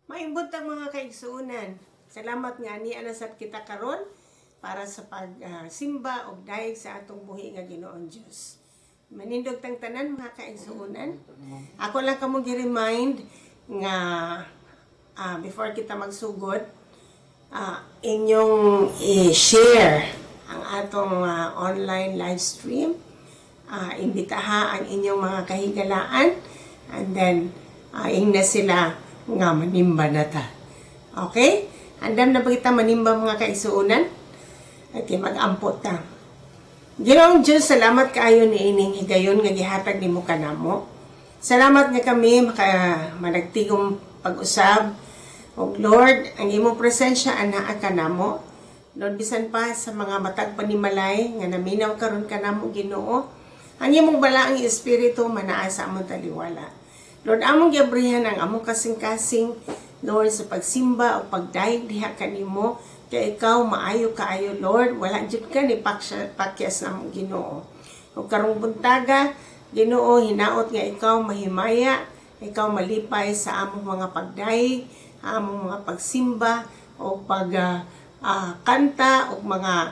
Maayong buntag, mga kaigsuonan. Salamat nga ania na sad kita karon para sa pagsimba og dayeg sa atong buhi nga Ginoong Dios. Manindog tang tanan, mga kaigsuonan. Ako lang kamo gi-remind nga before kita magsugod, inyong i-share ang atong online live stream. Imbitaha ang inyong mga kahigalaan and then ingna sila nga manimba na ta. Okay? Andam na ba kita manimba, mga kaigsuonan? Okay, mag-ampo ta. Ginoong Diyos, salamat kaayo ni ining higayon nga gihatag nimo kanamo. Salamat nga kami maka managtigom pag-usab. Og Lord, ang imong presensya anaa kanamo. Lord, bisan pa sa mga matag panimalay nga naminaw karon kanamo, Ginoo, ang imong balaang espiritu manaa sa among taliwala. Lord, among giabrihan ang among kasing-kasing, Lord, sa pagsimba o pagdayeg diha kanimo, kay ikaw maayo kaayo, Lord, wala jud ka ni pakyas namong, Ginoo. Ug karong buntaga, Ginoo, hinaot nga ikaw mahimaya, ikaw malipay sa among mga pagdayeg, among mga pagsimba o pag kanta o mga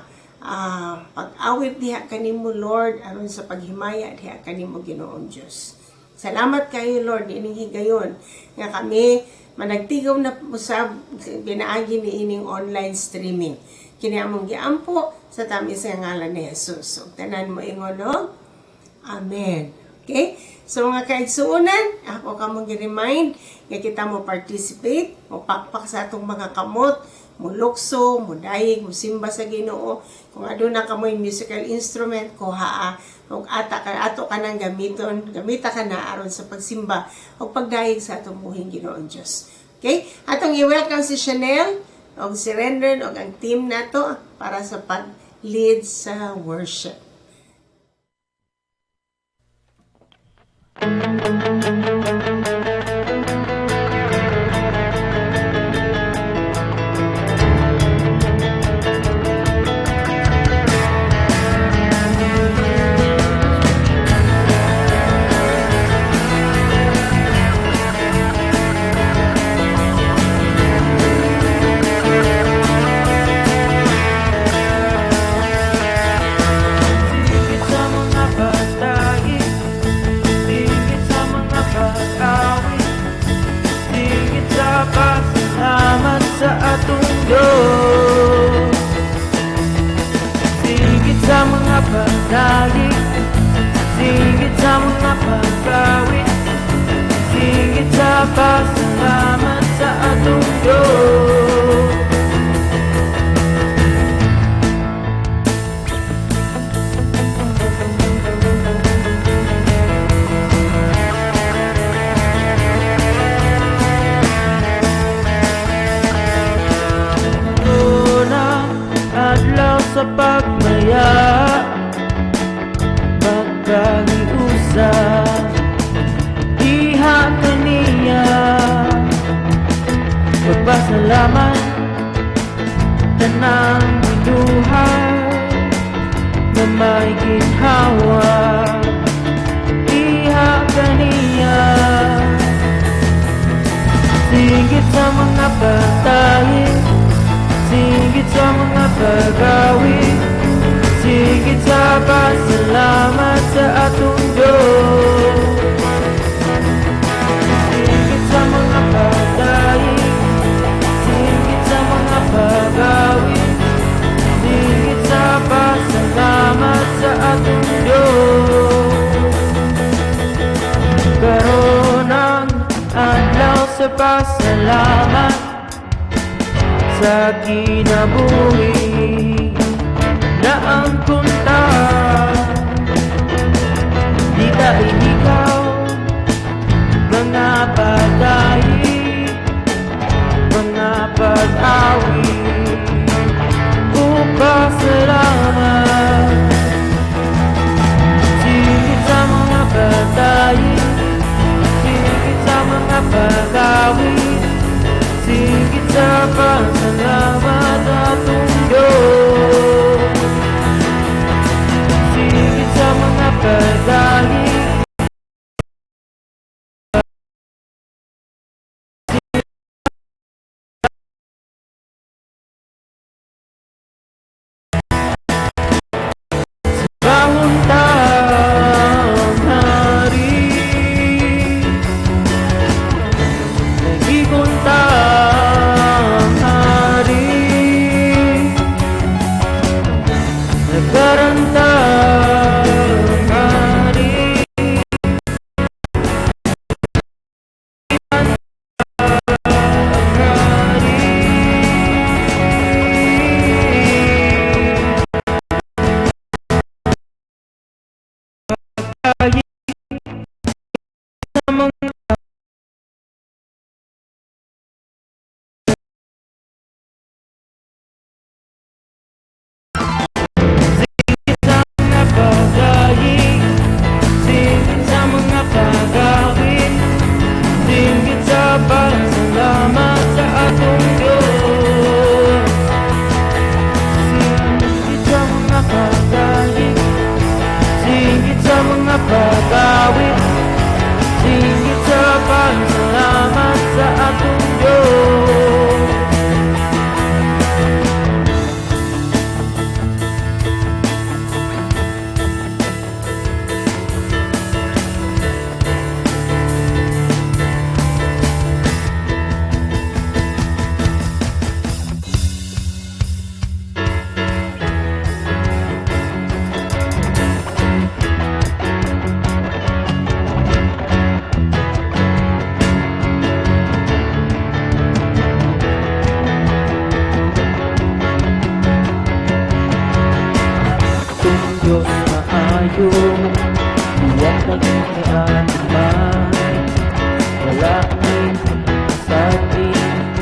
pag-awit diha kanimo, Lord, aron sa paghimaya diha kanimo, Ginoong Dios. Salamat kayo, Lord, ining higayon nga kami managtigom na usab pinaagi ni ining online streaming. Kini among giampo sa tamis nga ngalan ni Jesus. Ug tanan mo ingon og Amen. Okay? So mga kaigsuonan, ako kamong gi-remind nga kita mo participate, mo pakpak sa atong mga kamot, mo lukso, mo dayeg, mo simba sa Ginoo. Kung aduna kamoy musical instrument, kuhaa ug ata ka ato ka nang gamiton, gamita ka na aron sa pagsimba ug pagdayeg sa atong buhing Ginoong Dios. Okay? Atong i-welcome si Chanel ug si Renren ug ang team nato para sa pag-lead sa worship. Sigit sa mga pagdayeg, sigit sa mga pag-awit, sigit sa pasalamat sa atong Diyos. Sigit sa mga pagdayeg, sigit sa mga pag-awit, sigit sa pasalamat sa atong Diyos. Unang adlaw sa pagmaya, Magkahiusa diha kaniya. Magpasalamat tanang binuhay na may ginhawa diha kaniya. Sigit sa mga pagdayeg, sigit sa mga pag-awit, sigit sa pasalamat sa atong Diyos. Sigit sa mga pagdayeg, sigit sa mga pag-awit, sigit sa pasalamat sa atong Diyos. Karon ang adlaw sa pasalamat sa kinabuhi na ang kunta. Di ta ihikaw mga pagdayeg, mga pag-awit ug pasalamat. Sigit sa mga pagdayeg, sigit sa mga pag-awit, sigit sa pasalamat atong Diyos. Sigit sa mga pagdayeg, Bangon ta ang hari. Nagikon ta ang hari. Nagkaranta ang hari. Ang hari. Sa mga Sa mga pagayi, singit sa mga pagawin, singgit sa pasalamat sa atong Diyos. Singgit sa mga pagayi, singgit sa mga pagawin, singgit sa pasalamat sa atong Diyos. Kung Diyos maayo, uwak na iniatman. Wala ning sabi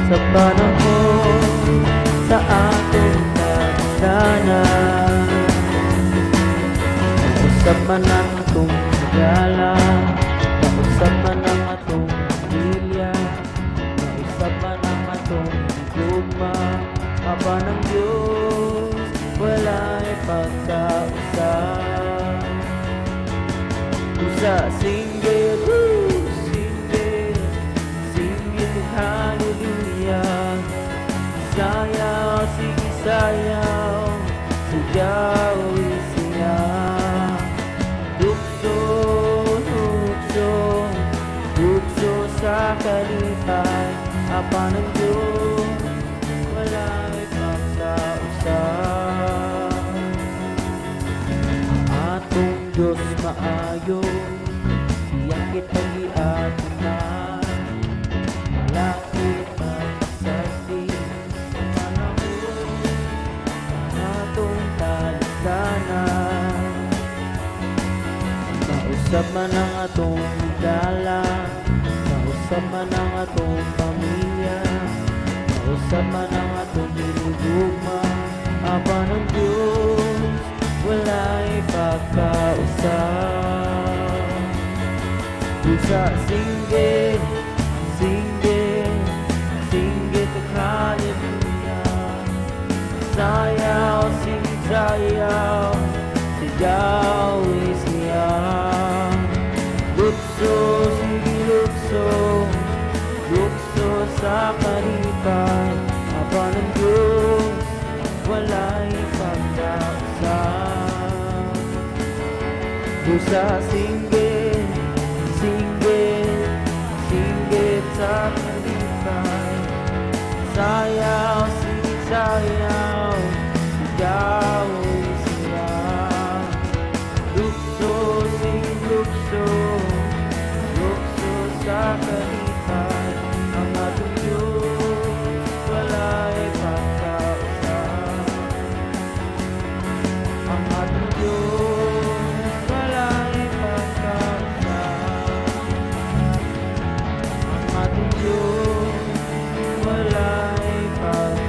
sa panahon sa atong kasanan. Nausap man ang atong higala, nausap man ang atong pamilya, nausap man ang atong higugma, apan ang Diyos wala'y pagkausap. Usa singgit, woo, singgit, singgit hallelujah. Sayaw, sige sayaw, sigaw siya. Tukso, tukso, tukso sa kalipay, apan ang Diyos wala'y pagkausap. Atong Diyos maayo, siyang kitang giatuman. Malapit magsabi sa panahon, atong talustanan. Mausap man ang atong higala, mausap man ang atong pamilya, mausap man ang atong hinugugma, apan ang Diyos wala'y pagkausap. Usa singgit, singgit, singgit ang hallelujah. Sayaw, sige sayaw, sigaw siya. Lukso, sige lukso, lukso sa kalipay, apan ang Diyos wala'y pagkausap. Usa singgit, singgit, singgit sa kalipay. Sayaw, sige sayaw, sigaw siya. Lukso, sige lukso, lukso sa kalipay. Ang atong Diyos wala'y pagkausap. Ang atong Diyos wala'y pagkausap. Ang atong Diyos wala'y pagkausap.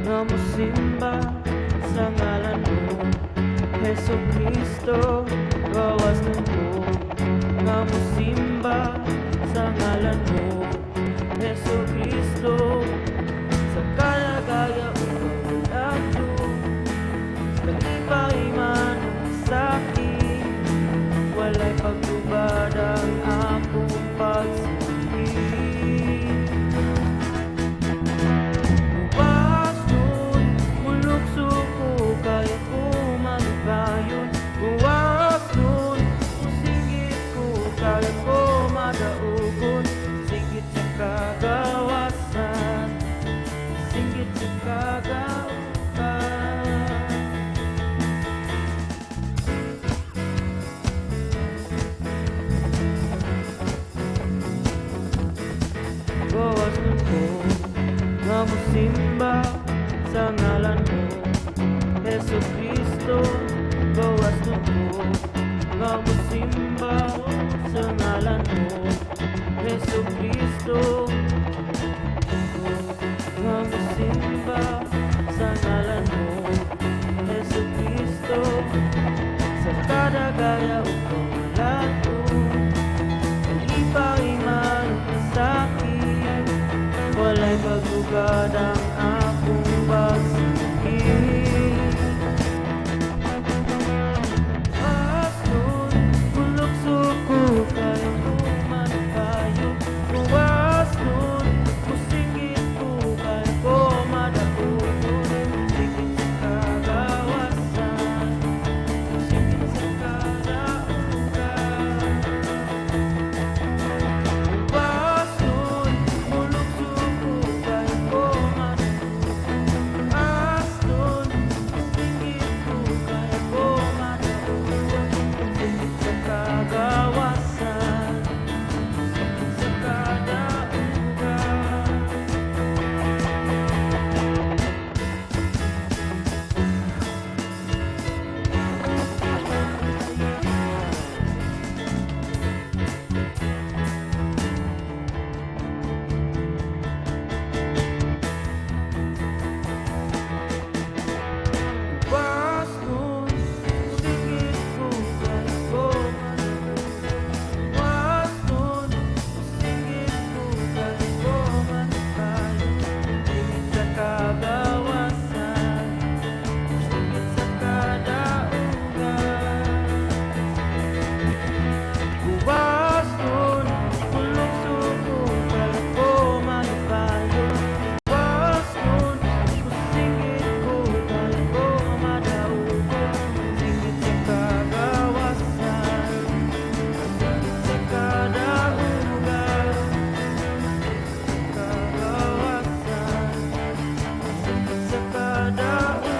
Nga mosimba sa ngalan mo, Hesu Kristo, gawas mo. Nga musimba sa ngalan mo, Hesu Kristo, sa kalagaya o kawalan, sa kalipay man o sakit, walay pagtubad ang akong pagsinggit. Buwas nun, mulukso ko, kaya ko malipayon. Buwas nun, musinggit ko, kaya ko madaugon. Singgit sa kagawasan, singgit sa kagautan. Gawas nun ko nga musimba sa ngalan mo, Hesu Kristo. Gawas nun ko nga musimba sa ngalan mo, Hesu Kristo. Nga musimba sa ngalan mo, Hesu Kristo, sa kada gaya o kawalan ko, kalipay man o sakit, walay pagtugad ang akong pagsinggit. Baston, mulukso ko, kaya ko malipayo. Baston, musingit ko, kaya ko madaugon. Singit sa kagawasan, singit sa kadaugan. Baston, mulukso ko, kaya ko madaugon. Baston, musingit ko, kaya ko madaugon. Singit sa kagawasan, singit sa kadaugan. Baston, musingit ko, kaya ko Baston, musingit ko, kaya ko malipayo. Singit sa kagawasan, singit sa kadaugan. Baston, mulukso ko, kaya ko malipayo. Baston, musingit ko, kaya ko madaugon. Singit sa kagawasan, singit sa kadaugan. Kagawasan, singit sa kadaugan.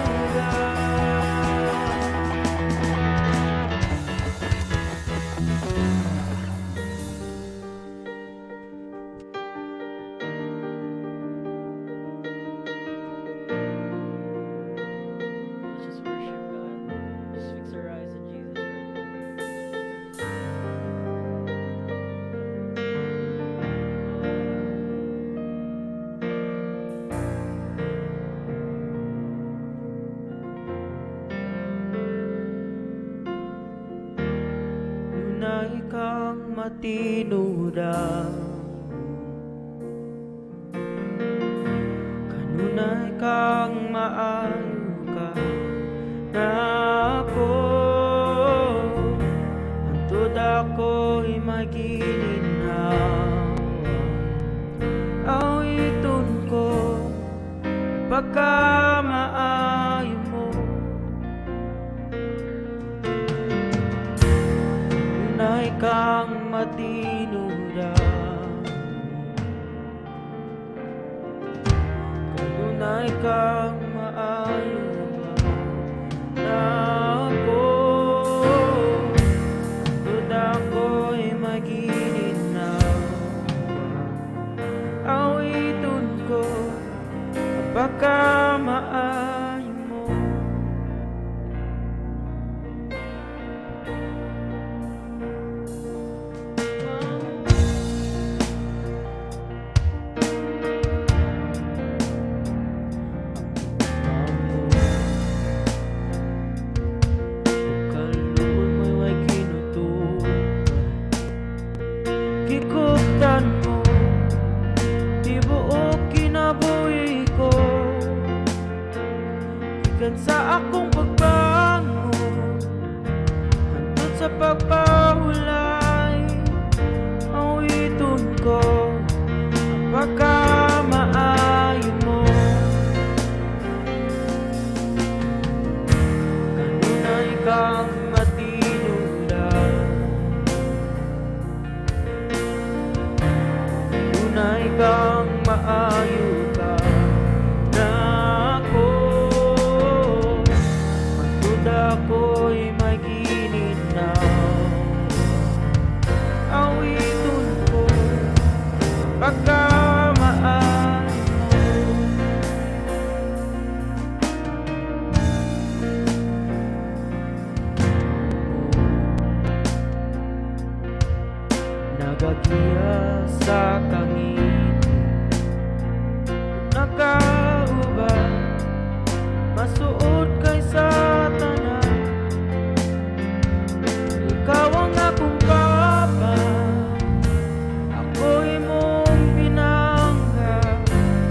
Let's just worship God. Just fix our eyes on Jesus right now. Nunay kang matinudan, kanunay kang maayo ka na ako. Hantod ako'y magilinhawa, awiton ko pagkamaayo mo. Nunay kang matinudan, kanunay kang maayo na ako. Hantod ako'y magilinhawa, awiton ko pagkamaayo mo. Pagkaluoy mo'y way kinutuban. Gikan sa akong pagbangon hangtod sa pagpahulay, awiton ko ang pagkamaayo mo. Kanunay kang matinudan, kanunay kang maayo ka nako. Matud ako'y may gininaw, awiton ko pagkamaayo mo. Nagagiya sa kangiti, nakauban, masuod kay sa tanan. Ikaw ang akong papa, ako imong pinangga.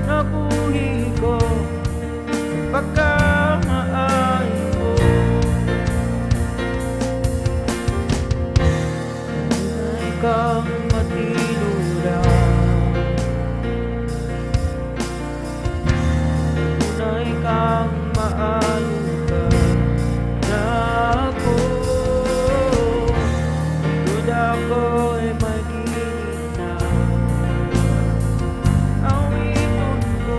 Nabuhi ko sa pagkamaayo mo. Kanunay kang matinudan, kanunay kang maayo ka nako. Matud ako'y may gininaw, awiton ko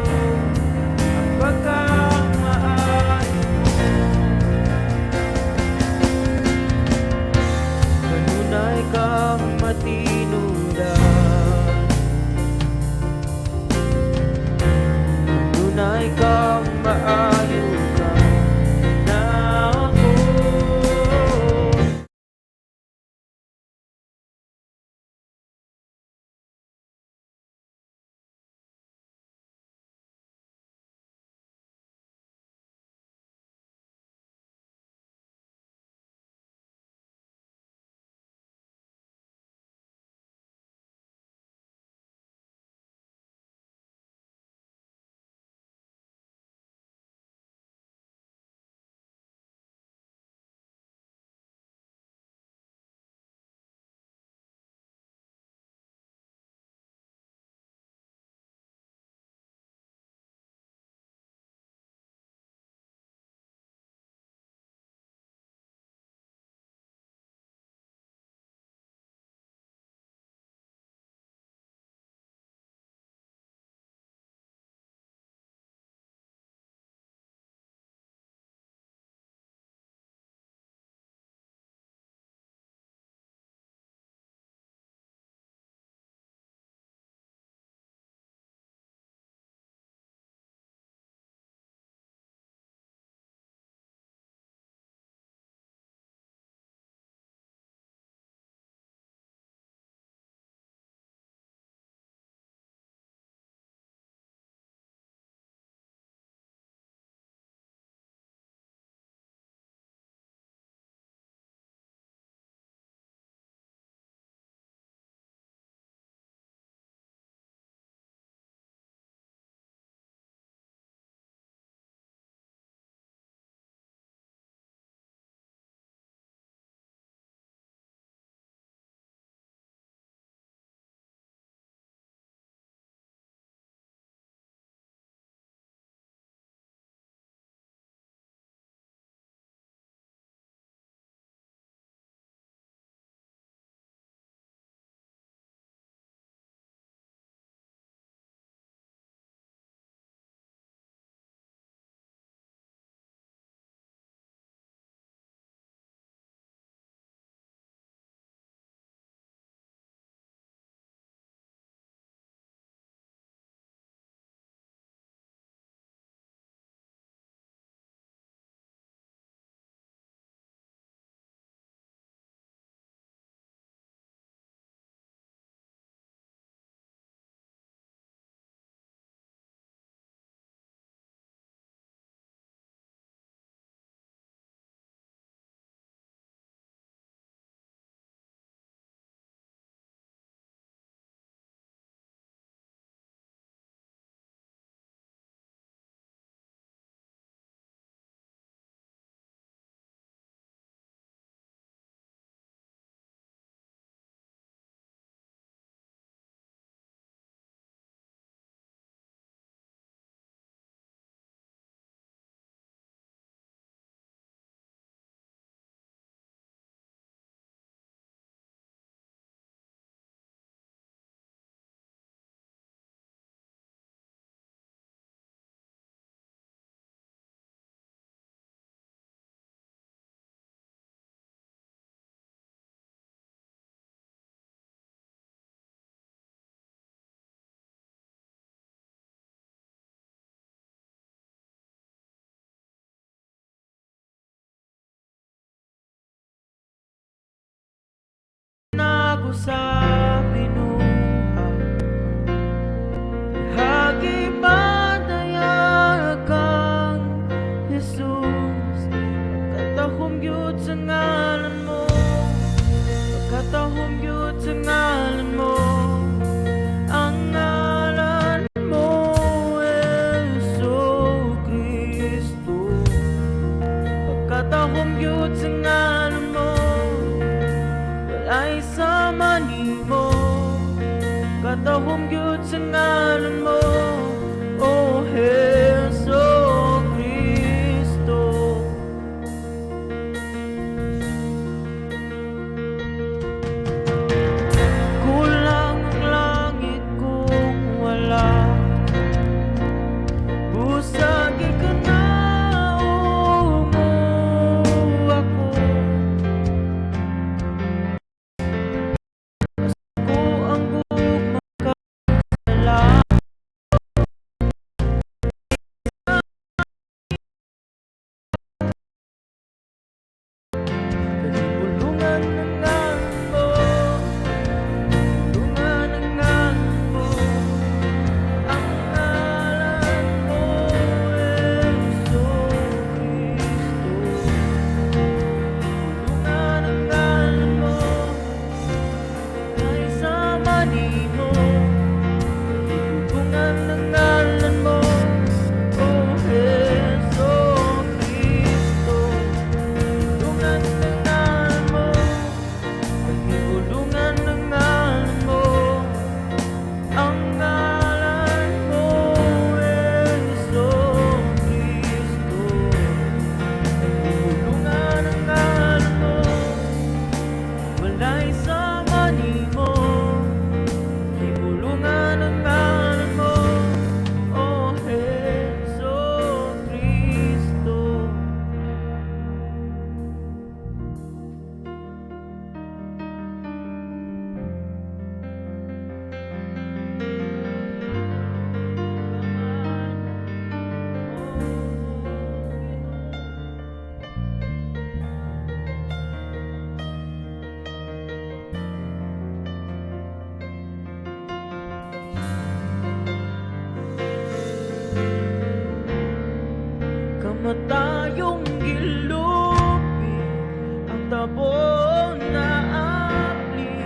ang pagkamaayo mo. Kanunay kang matinudan, kanunay kang maayo ka. Gahom gyud sa ngalan mo, O Heso Kristo. Kulang ang langit kung wala. Busag ikanaog mo ako. Ko ang gugma kag sala. Pagpulungan ng ngalan mo, Pulungan ng ngalan mo. Ang ngalan mo, Heso Kristo. Pulungan ang ngalan mo, Kay sama nimo. Pulungan ang ngalan mo, O Heso Kristo. Pulungan ang ngalan mo, Pagpulungan ang ngalan mo. Ang ngalan mo, Heso Kristo. Pagpulungan ang ngalan mo, Walay sama nimo. Hibulungan ang ngalan mo, O Heso Kristo. Kamatayong gilupi ang tabon na apli.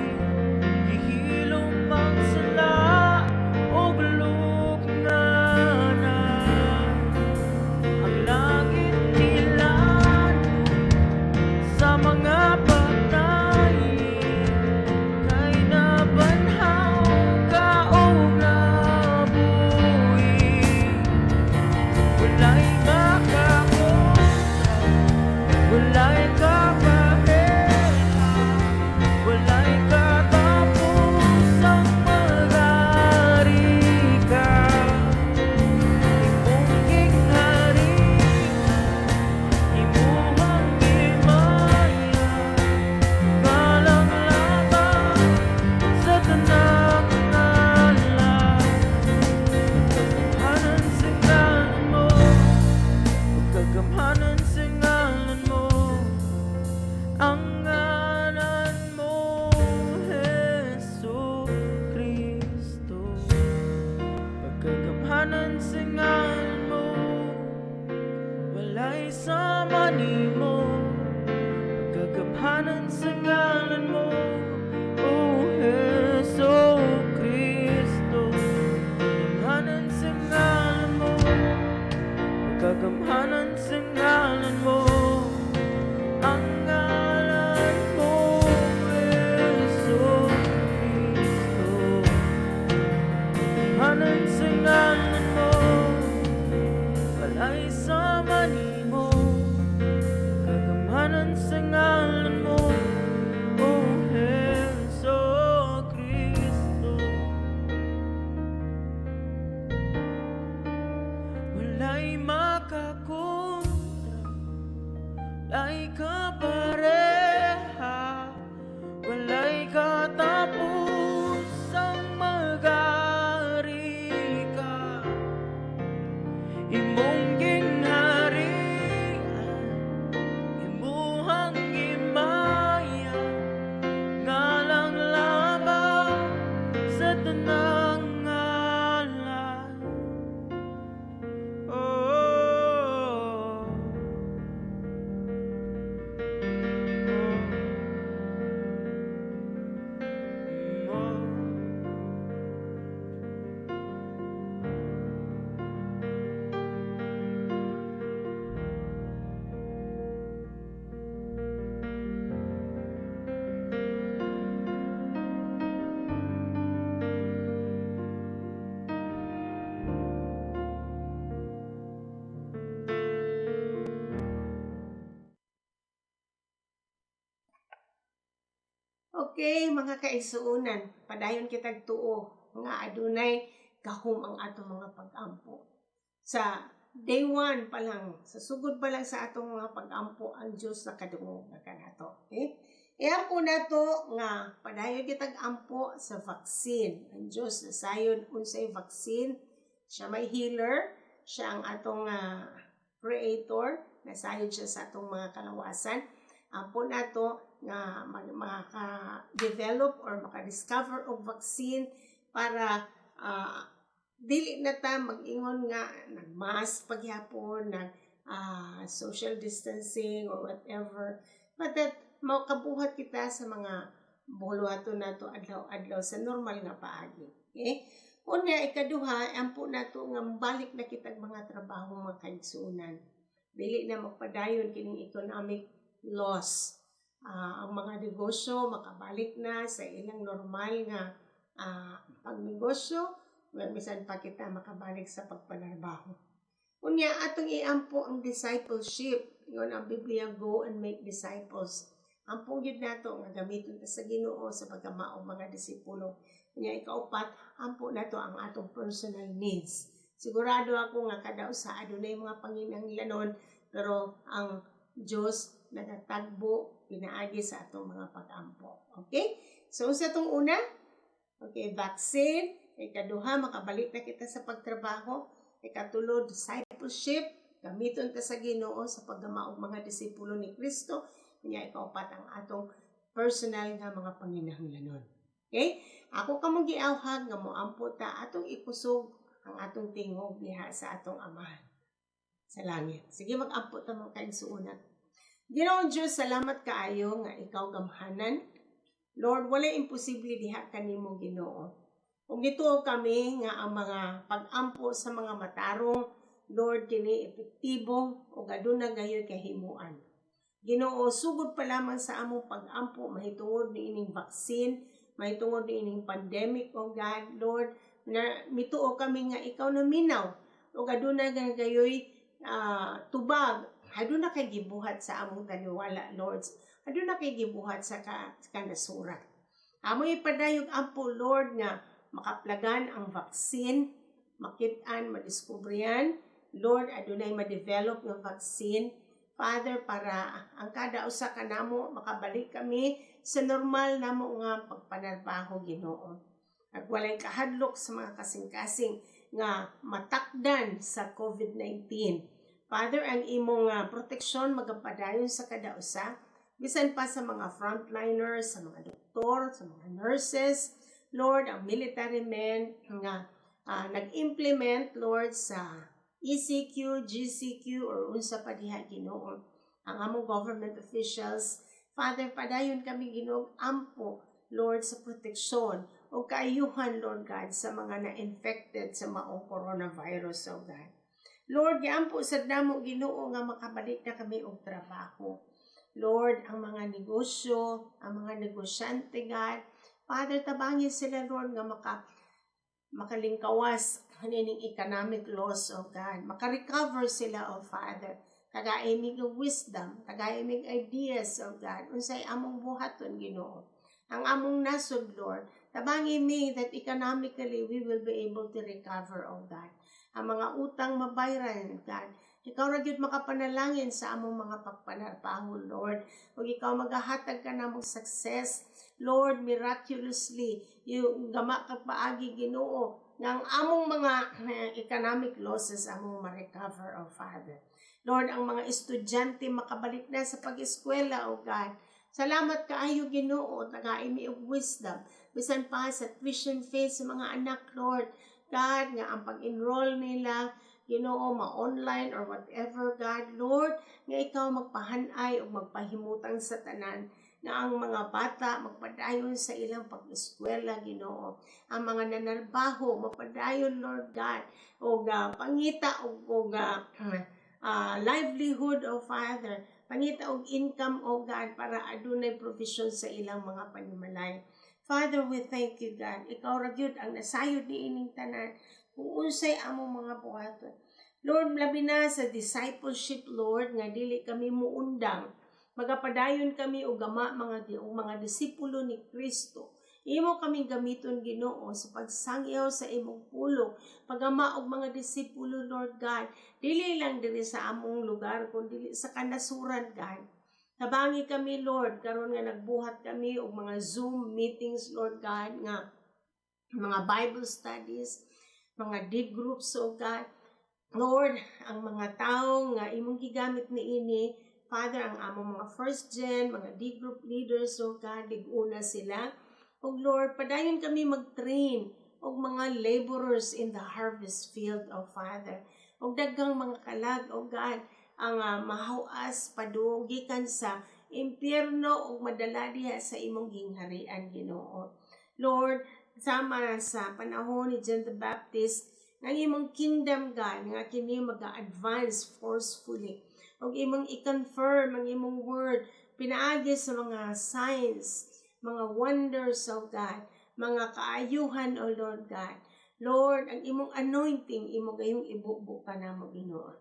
Gihilom ang sala og luknana. Ang langit nilano sa mga patay, kay nabanhaw ka og nabuhi. Walay makakontra, walay kapareha, walay katapusang maghari ka. Imong gingharian, imuhang gimaya, ngalang labaw sa tanang ngalan. Pagkagamhanan sa ngalan mo, Pagkagamhanan sa ngalan mo. Ang ngalan mo, Heso Kristo. Pagkagamhanan sa ngalan mo, Walay sama nimo. Pagkagamhanan sa ngalan mo, O Heso Kristo. Pagkagamhanan sa ngalan mo, Pagkagamhanan sa ngalan mo. Ang ngalan mo, Heso Kristo. Pagkagamhanan sa ngalan mo, Walay sama nimo. Kagamhanan sa ngalan mo, O Heso Kristo. Walay makakontra, walay kapareha, walay katapusang maghari ka. Imong gingharian, imuhang gimaya, ngalang labaw sa tanang ngalan. Oh. Okay, mga kaigsuonan, padayon kitag tuo nga adunay gahom ang atong mga pag-ampo. Sa day one pa lang, sa sugod pa lang sa atong mga pag-ampo, ang Diyos nakadungog na kanato. Okay? Iampo nato nga padayon kitag ampo sa vaccine. Ang Diyos nasayod unsay vaccine. Siya may healer, siya ang atong creator, nasayod siya sa atong mga kalawasan. Ampo nato nga maka-develop or maka-discover og vaccine para dili na ta mag-ingon nga nag-mask pagyapon, nag social distancing or whatever, but that makabuhat kita sa mga buluhaton nato adlaw-adlaw sa normal nga paagi. Okay? Unya, ikaduha, ampo nato nga balik na kitag mga trabaho, mga kaigsuonan. Dili na magpadayon kining economic loss. Ang mga negosyo makabalik na sa ilang normal nga pagnegosyo, well, bisan pa kita makabalik sa pagpanarbaho. Unya, atong iampo ang discipleship. Ingon ang Biblia, "Go and make disciples." Ampo gyud nato nga gamiton ta sa Ginoo sa pagkamao mga disipulo. Unya, ikaupat, ampo nato ang atong personal needs. Sigurado ako nga kada usa adunay mga panginahanglanon, pero ang Diyos nagatagbo pinaagi sa atong mga pag-ampo. Okay? So sa atong una, okay, vaccine. Ikaduha, makabalik na kita sa pagtrabaho. Ikatulo, discipleship. Gamiton ta sa Ginoo sa paggamaog mga disipulo ni Kristo. Unya, ikaupat, ang atong personal nga mga panginahanglanon. Okay? Ako kamong giawhag nga moampo ta, atong ikusog ang atong tingog diha sa atong Amahan sa langit. Sige, mag-ampo ta, mga kaigsuonan. Ginoong Diyos, salamat kaayo nga ikaw gamhanan. Lord, wala imposible diha kanimo, Ginoo. Ug gituo kami nga ang mga pag-ampo sa mga matarong, Lord, kini epektibo ug aduna gayoy kahimuan. Ginoo, sugod pa lamang sa among pag-ampo mahitungod niining vaccine, mahitungod niining pandemic, O God, Lord, na mituo kami nga ikaw naminaw ug aduna gayoy tubag, aduna kay gibuhat sa among taliwala, Lord. Aduna kay gibuhat sa kanasuran. Amo ipadayog ampo, Lord, nga makaplagan ang vaccine, makit-an, madiskubriyan. Lord, adunay ma-develop nga vaccine, Father, para ang kada usa kanamo makabalik kami sa normal namo nga pagpanarbaho, Ginoo. Ag walay kahadlok sa mga kasing-kasing nga matakdan sa COVID-19. Father, ang imong proteksyon magapadayon sa kada usa, bisan pa sa mga frontliners, sa mga doktor, sa mga nurses, Lord, ang military men nga nag-implement, Lord, sa ECQ, GCQ, or unsa pa diha, Ginoo. Ang among government officials, Father, padayon kami, Ginoo, ampo, Lord, sa proteksyon o kaayuhan, Lord God, sa mga na-infected sa maong coronavirus, O God. Lord, giampo sad namo, Ginoo, nga makabalik na kami og trabaho. Lord, ang mga negosyo, ang mga negosyante, God, Father, tabangi sila, Lord, nga makalingkawas nining economic loss, O God. Makarecover sila, O Father. Tagai mig og wisdom, tagai mig ideas, O God. Unsay among buhaton, Ginoo. Ang among nasod, Lord, tabangi mi that economically we will be able to recover, O God. Ang mga utang mabayran, God. Ikaw ra gyud makapanalangin sa among mga pagpanarbaho, Lord. Ug ikaw magahatag ka namong success, Lord, miraculously. Yung gama kag paagi, Ginoo, nga ang among mga economic losses among ma-recover, O Father. Lord, ang mga estudyante makabalik na sa pag-eskwela, O God. Salamat kaayo, Ginoo, tagai mi og wisdom bisan pa sa tuition fees sa mga anak, Lord. God, nga ang pag-enroll nila, Ginoo, ma-online or whatever, God, Lord, nga ikaw magpahanay o magpahimutang sa tanan, nga ang mga bata magpadayon sa ilang pag-eskwela, Ginoo. Ang mga nanarbaho, mapadayon, Lord God, o pangita og livelihood, O Father, pangita og income, O God, para adunay provision sa ilang mga panimalay. Father, we thank you, God. Ikaw ra gyud ang nasayod niining tanan kung unsay among mga buhaton. Lord, labi na sa discipleship, Lord, nga dili kami muundang. Magapadayon kami og gama mga disipulo ni Kristo. Imo kaming gamiton, Ginoo, sa pagsangyaw sa imong pulong, paggama og mga disipulo, Lord God. Dili lang diri sa among lugar kundi sa kanasuran, God. Tabangi kami, Lord, karon nga nagbuhat kami og mga Zoom meetings, Lord God, nga mga Bible studies, mga D groups, O God. Lord, ang mga tao nga imong gigamit niini, Father, ang among mga first gen, mga D group leaders, O God, lig-una sila. O Lord, padayon kami mag-train og mga laborers in the harvest field, O Father. Og daghang mga kalag, O God, ang mahawas padung gikan sa impyerno ug madala diha sa imong gingharian, Ginoo. Lord, sama sa panahon ni John the Baptist, ang imong kingdom, God, nga kini maga-advance forcefully. Ug imong i-confirm ang imong word pinaagi sa mga signs, mga wonders, O God, mga kaayuhan, O Lord God. Lord, ang imong anointing, imo gayong ibubo kanamo, Ginoo.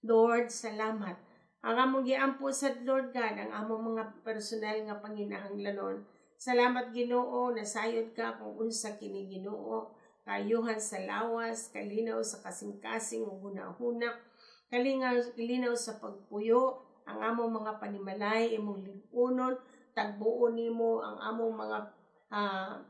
Lord, salamat. Ang among giampo sa Lord God, ang among mga personal nga panginahanglanon. Salamat, Ginoo, nasayod ka kung unsa kini, Ginoo. Kaayuhan sa lawas, kalinaw sa kasing-kasing ug hunahuna, kalinaw sa pagpuyo, ang among mga panimalay imong lig-unon, tagbuon nimo ang among mga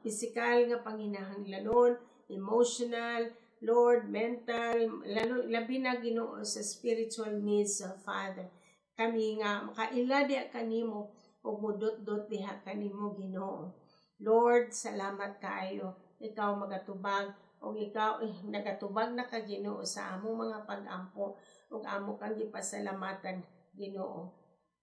pisikal nga panginahanglanon, emotional, Lord, mental, lalo, labi na, Ginoo, sa spiritual needs of Father. Kami nga makaila diha kanimo ug mudot-dot diha kanimo, Ginoo. Lord, salamat kaayo. Ikaw magatubag ug ikaw nagatubag na ka, Ginoo, sa among mga pag-ampo ug amo kang gipasalamatan, Ginoo.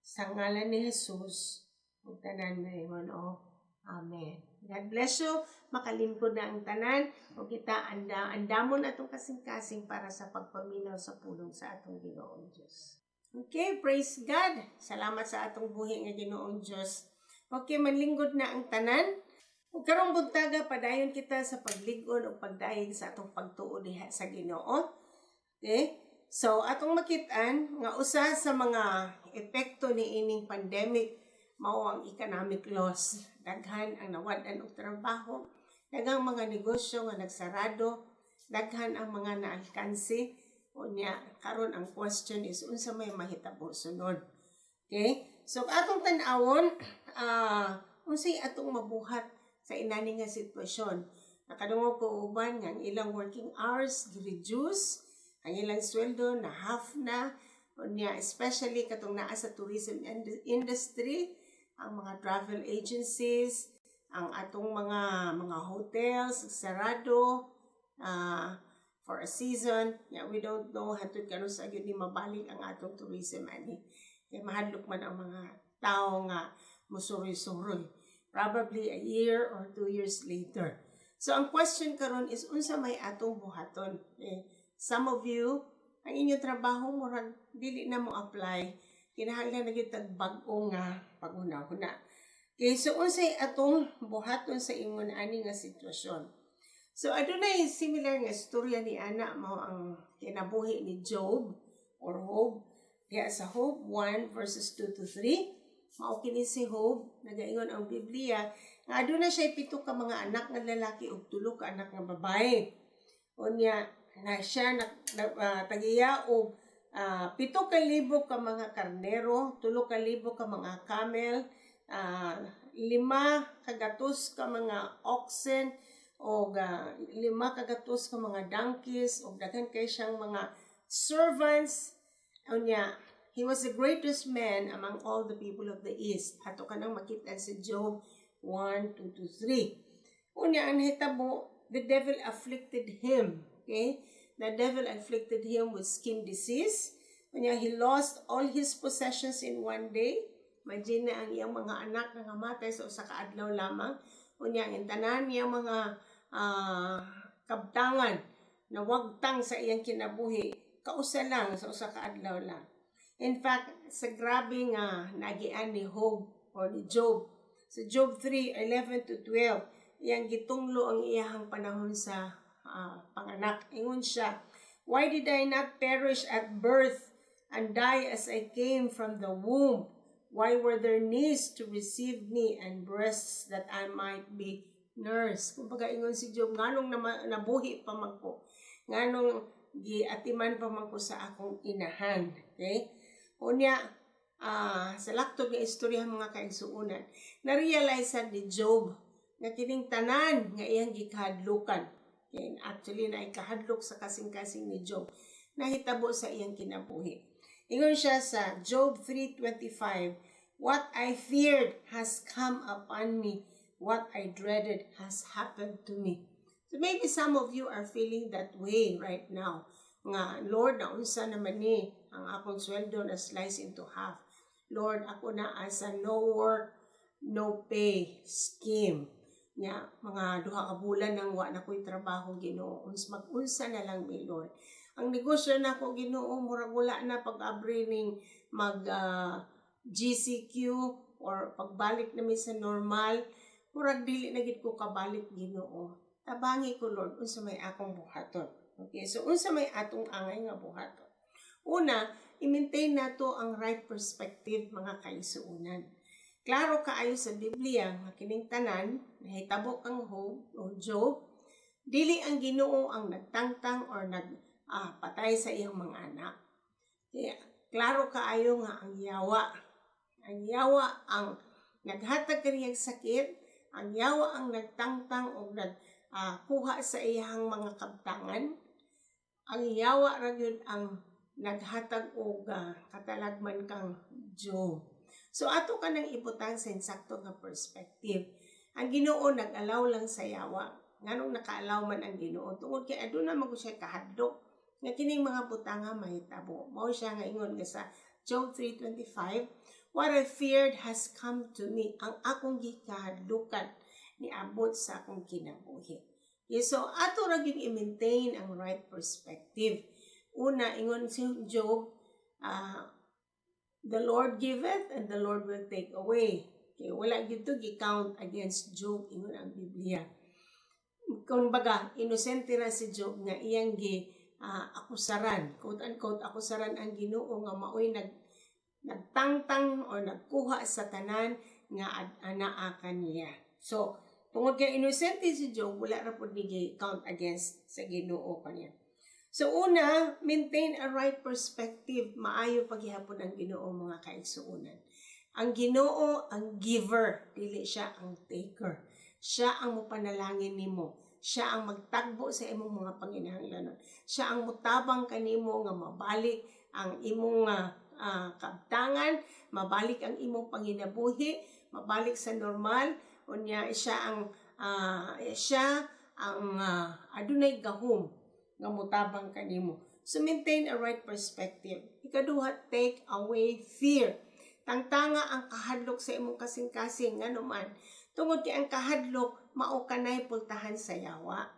Sa ngalan ni Jesus ug tanan ingon og Amen. God bless you. Makalingkod na ang tanan ug kita andamon atong kasing-kasing para sa pagpaminaw sa pulong sa atong Ginoong Dios. Okay, praise God. Salamat sa atong buhi nga Ginoong Dios. Okay, manlingkod na ang tanan. Ug karong buntaga, padayon kita sa paglig-on ug pagdayeg sa atong pagtuo diha sa Ginoo. Okay? So, atong makit-an nga usa sa mga epekto ni ining pandemic mao ang economic loss. Daghan ang nawad-an og trabaho, daghang mga negosyo nga nagsarado, daghan ang mga naalkanse. Unya, karon ang question is unsa may mahitabo sunod. Okay? So atong tan-awon, unsay atong mabuhat sa inani nga sitwasyon. Nakadungog ko uban nga ang ilang working hours gi-reduce, ang ilang sweldo na half na, unya especially katong naa sa tourism industry, ang mga travel agencies, ang atong mga hotels sarado for a season. Yeah, we don't know hantod kanus-a gyud ni mabalik ang atong tourism ani. Kay mahadlok man ang mga tao nga musuroy-suroy. Probably a year or 2 years later. So ang question karon is unsa may atong buhaton. Eh, some of you, ang inyong trabaho murag dili na mo apply. Kinahanglan na gyud tag bag-o nga paghuna-huna. Okay, so unsay atong buhaton sa ingon ani nga sitwasyon? So adunay similar nga istorya ni ana, mao ang kinabuhi ni Job or Job diha sa Job 1 verses 2 to 3. Mao kini si Job, nagaingon ang Biblia nga aduna siya pito ka mga anak nga lalaki ug tulo ka anak nga babae. Unya na siya na tagiya og 7,000 ka mga karnero, 3,000 ka mga camel, 500 ka mga oxen, o 500 ka mga donkeys, o daghan kay siyang mga servants. Unya, he was the greatest man among all the people of the East. Ato kanang makita sa Job 1, 2 to 3. Unya, ang nahitabo, the devil afflicted him. Okay? The devil afflicted him with skin disease. Unya, he lost all his possessions in one day. Imagine na ang iyang mga anak nga namatay sa usa ka adlaw lamang. Unya, ang tanan niyang mga kabtangan na wagtang sa iyang kinabuhi, kausa lang sa usa ka adlaw lang. In fact, sa grabe nga nagian ni Job or ni Job, sa Job 3:11 to 12, iyang gitunglo ang iyahang panahon sa panganak. Ingon siya, "Why did I not perish at birth and die as I came from the womb? Why were there knees to receive me and breasts that I might be nursed?" Kumbaga ingon si Job, nganong nabuhi pa man ko? Nganong giatiman pa man ko sa akong inahan? Okay? Unya, sa laktod nga istorya, mga kaigsuonan, na-realize ni Job nga kining tanan nga iyang gikahadlukan. Okay, actually, na ikahadlok sa kasing-kasing ni Job, nahitabo sa iyang kinabuhi. Ingon siya sa Job 3:25, "What I feared has come upon me. What I dreaded has happened to me." So maybe some of you are feeling that way right now. Nga, "Lord, naunsa naman ni ang akong sweldo na slice into half. Lord, ako na sa no work, no pay scheme. Nya, mga 2 ka bulan nang wa na ko'y trabaho, Ginoo. Mag-unsa na lang mi, Lord. Ang negosyo nako, Ginoo, murag wala na pag-abri ning mag GCQ or pagbalik nami sa normal, murag dili na gid ko kabalik, Ginoo. Tabangi ko, Lord, unsa may akong buhaton." Okay, so unsa may atong angay nga buhaton? Una, i-maintain nato ang right perspective, mga kaigsuonan. Klaro kaayo sa Biblia nga kining tanan nahitabo kang Job o Job, dili ang Ginoo ang nagtangtang or nag patay sa iyang mga anak. Kaya klaro kaayo nga ang yawa ang naghatag kaniyang sakit, ang yawa ang nagtangtang o nag kuha sa iyang mga kabtangan. Ang yawa ra gyud ang naghatag og katalagman kang Job. So ato ka nang ibutang sa insakto nga perspective. Ang Ginoo nag-allow lang sa yawa. Nganong naka-allow man ang Ginoo? Tungod kay aduna man ko siya kahadlok nga kining mga butanga mahitabo. Mao siya nga ingon nga sa Job 3:25, "What I feared has come to me." Ang akong gikahadlukan niabot sa akong kinabuhi. Okay, so ato ra gyud i-maintain ang right perspective. Una, ingon si Job, "The Lord giveth and the Lord will take away." Okay, wala gyud to gi-count against Job, ingon ang Biblia. Kung baga, inosente ra si Job nga iyang gi akusaran, quote unquote, akusaran ang Ginoo nga maoy nagtangtang or nagkuha sa tanan nga anaa kaniya. So, tungod kay inosente si Job, wala ra pud ni count against sa Ginoo kaniya. So una, maintain a right perspective. Maayo paghihapon ang Ginoo, mga kaigsuonan. Ang Ginoo ang giver, dili siya ang taker. Siya ang mopanalangin nimo. Siya ang magtagbo sa imong mga panginahanglanon. Siya ang mutabang kanimo nga mabalik ang imong kabtangan, mabalik ang imong panginabuhi, mabalik sa normal. Unya siya ang adunay gahom nga mutabang kanimo. So maintain a right perspective. Ikaduha, take away fear. Tangtanga ang kahadlok sa imong kasing-kasing, ngano man? Tungod kay ang kahadlok mao kanay pultahan sa yawa.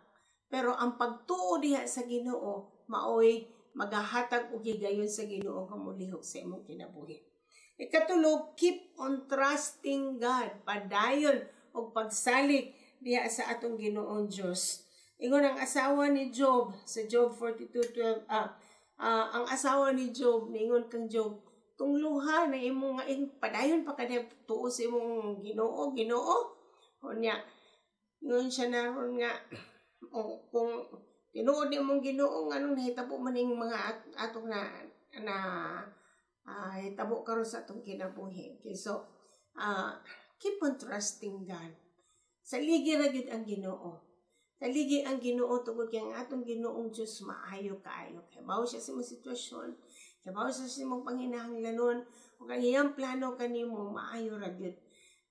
Pero ang pagtuo diha sa Ginoo maoy magahatag og higayon sa Ginoo nga molihok sa imong kinabuhi. Ikatulo, keep on trusting God. Padayon og pagsalig diha sa atong Ginoong Dios. Ingon ang asawa ni Job sa Job 42:12, ang asawa ni Job niingon kang Job, "Tungluha na imong nga padayon pa ka tuo sa imong Ginoo, Ginoo." Unya ingon siya na ron nga o kung tinuod ni imong Ginoo, nganong nahitabo man ning mga atong na na hitabo karon sa atong kinabuhi? Okay, so keep on trusting God. Saligi ra gyud ang Ginoo. Saligi ang Ginoo tungod kay ang atong Ginoong Dios maayo kaayo. Kay bawo siya sa imong sitwasyon, kay bawo siya sa imong panginahanglanon, ug ang iyang plano kanimo maayo ra gyud.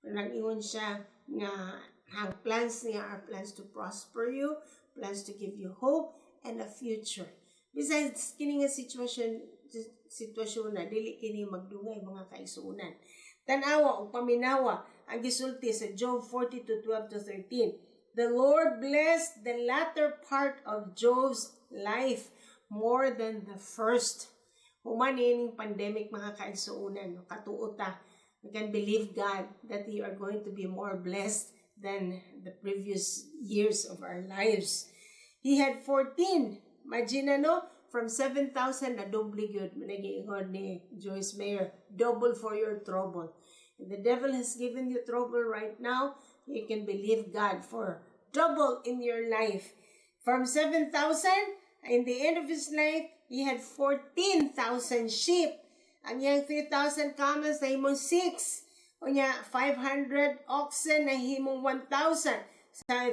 Nag-ingon siya nga ang plans niya are plans to prosper you, plans to give you hope and a future. Besides, kini nga sitwasyon na dili kini magdungay, mga kaigsuonan. Tan-awa ug paminawa ang gisulti sa Job 42:12 to 13. The Lord blessed the latter part of Job's life more than the first. Human ining pandemic, mga kaigsuonan, no, katuo ta. We can believe God that we are going to be more blessed than the previous years of our lives. He had 14. Imagine, no? From 7,000 na doble gyud. Nag-iingon ni Joyce Meyer, "Double for your trouble." If the devil has given you trouble right now, you can believe God for double in your life. From 7,000, in the end of his life, he had 14,000 sheep. Ang iyang 3,000 camels nahimong 6. Unya, 500 oxen nahimong 1,000.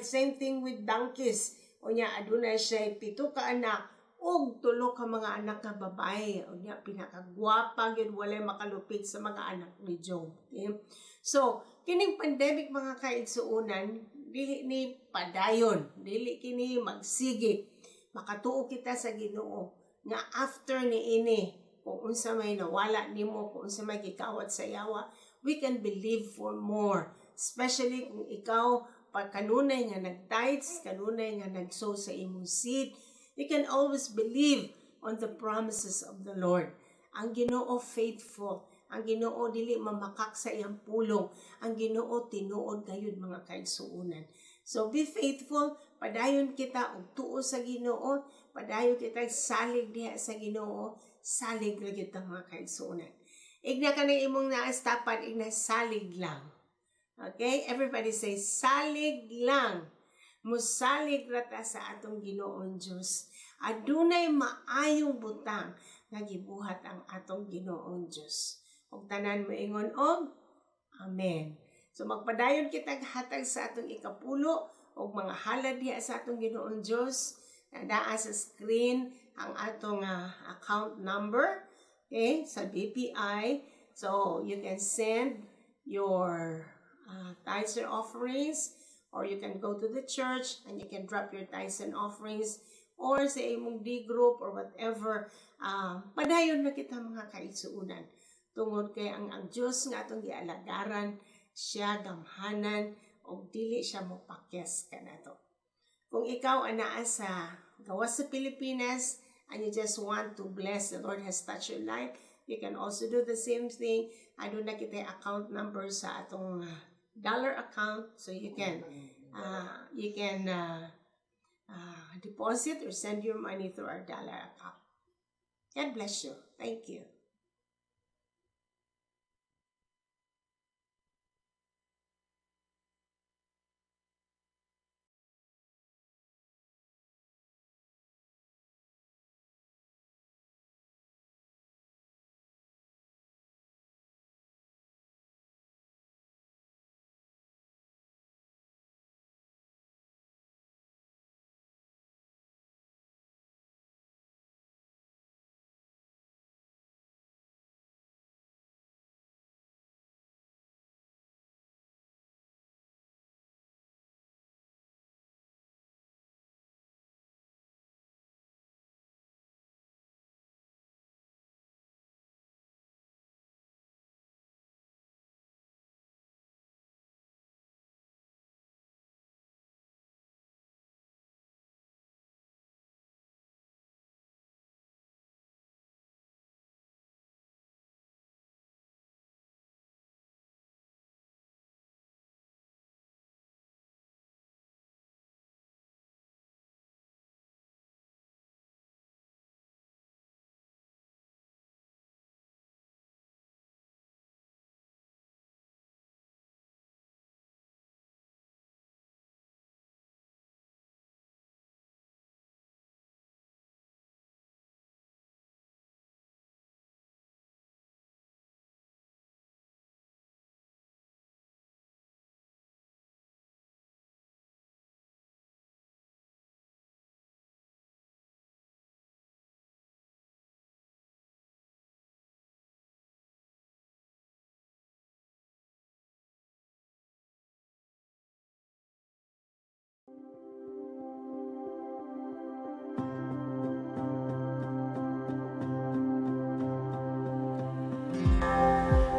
Same thing with donkeys. Unya, aduna siya pito ka anak ug tulo ka mga anak nga babae. Unya, pinakagwapa gyud, walay makalupit sa mga anak ni Job. Okay? So, kining pandemic, mga kaigsuunan, dili ni padayon, dili kini magsige. Makatuo kita sa Ginoo nga after ni ini, kung unsa may nawala nimo, kung unsa may gikawat sa yawa, we can believe for more. Especially kung ikaw pa kanunay nga nag-tithes, kanunay nga nag-sow sa imong seed, you can always believe on the promises of the Lord. Ang Ginoo faithful. Ang Ginoo dili mamakak sa iyang pulong. Ang Ginoo tinuod gayud, mga kaigsuonan. So be faithful, padayon kita og tuo sa Ginoo, padayon kita salig diha sa Ginoo, salig ra gyud ta, mga kaigsuonan. Igna ka ng imong naastapan, igna salig lang. Okay? Everybody say, "Salig lang." Musalig ra ta sa atong Ginoong Dios. Adunay maayong butang nga gibuhat ang atong Ginoong Dios. Ug tanan moingon og Amen. So magpadayon kitag hatag sa atong ikapulo og mga halad diha sa atong Ginoong Dios. Naa sa screen ang atong account number, okay, sa BPI. So you can send your tithes and offerings, or you can go to the church and you can drop your tithes and offerings, or sa imong D group or whatever. Padayon na kita, mga kaigsuunan, tungod kay ang Dios nga atong gialagaran, siya gamhanan og dili siya mopakyas kanato. Kung ikaw anaa sa gawas sa Pilipinas and you just want to bless, the Lord has touched your life, you can also do the same thing. Aduna kita account number sa atong dollar account, so you can deposit or send your money through our dollar account. God bless you. Thank you.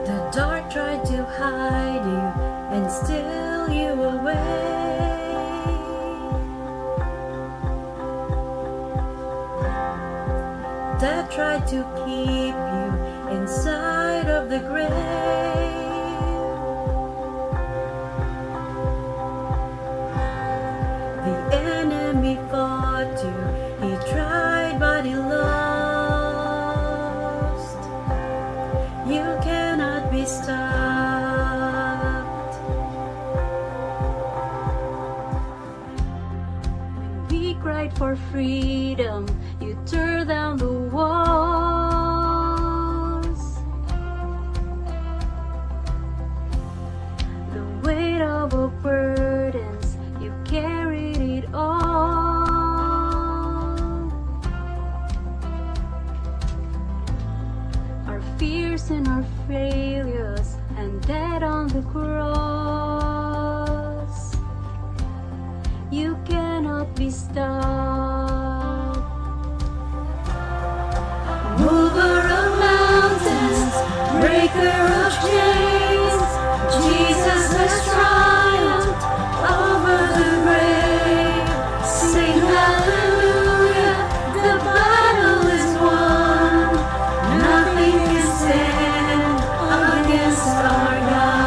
The dark tried to hide you and steal you away. Death tried to keep you inside of the grave. The enemy fought you, he tried but he lost. You cannot be stopped. When we cried for freedom, you tore down the walls. The weight of our burdens, you carried it all. Our fears and our failures, and dead on the cross. You cannot be stopped. Mover of mountains, breaker of chains, Jesus has triumphed over the grave. Sing hallelujah, the battle is won. Nothing can stand against our God.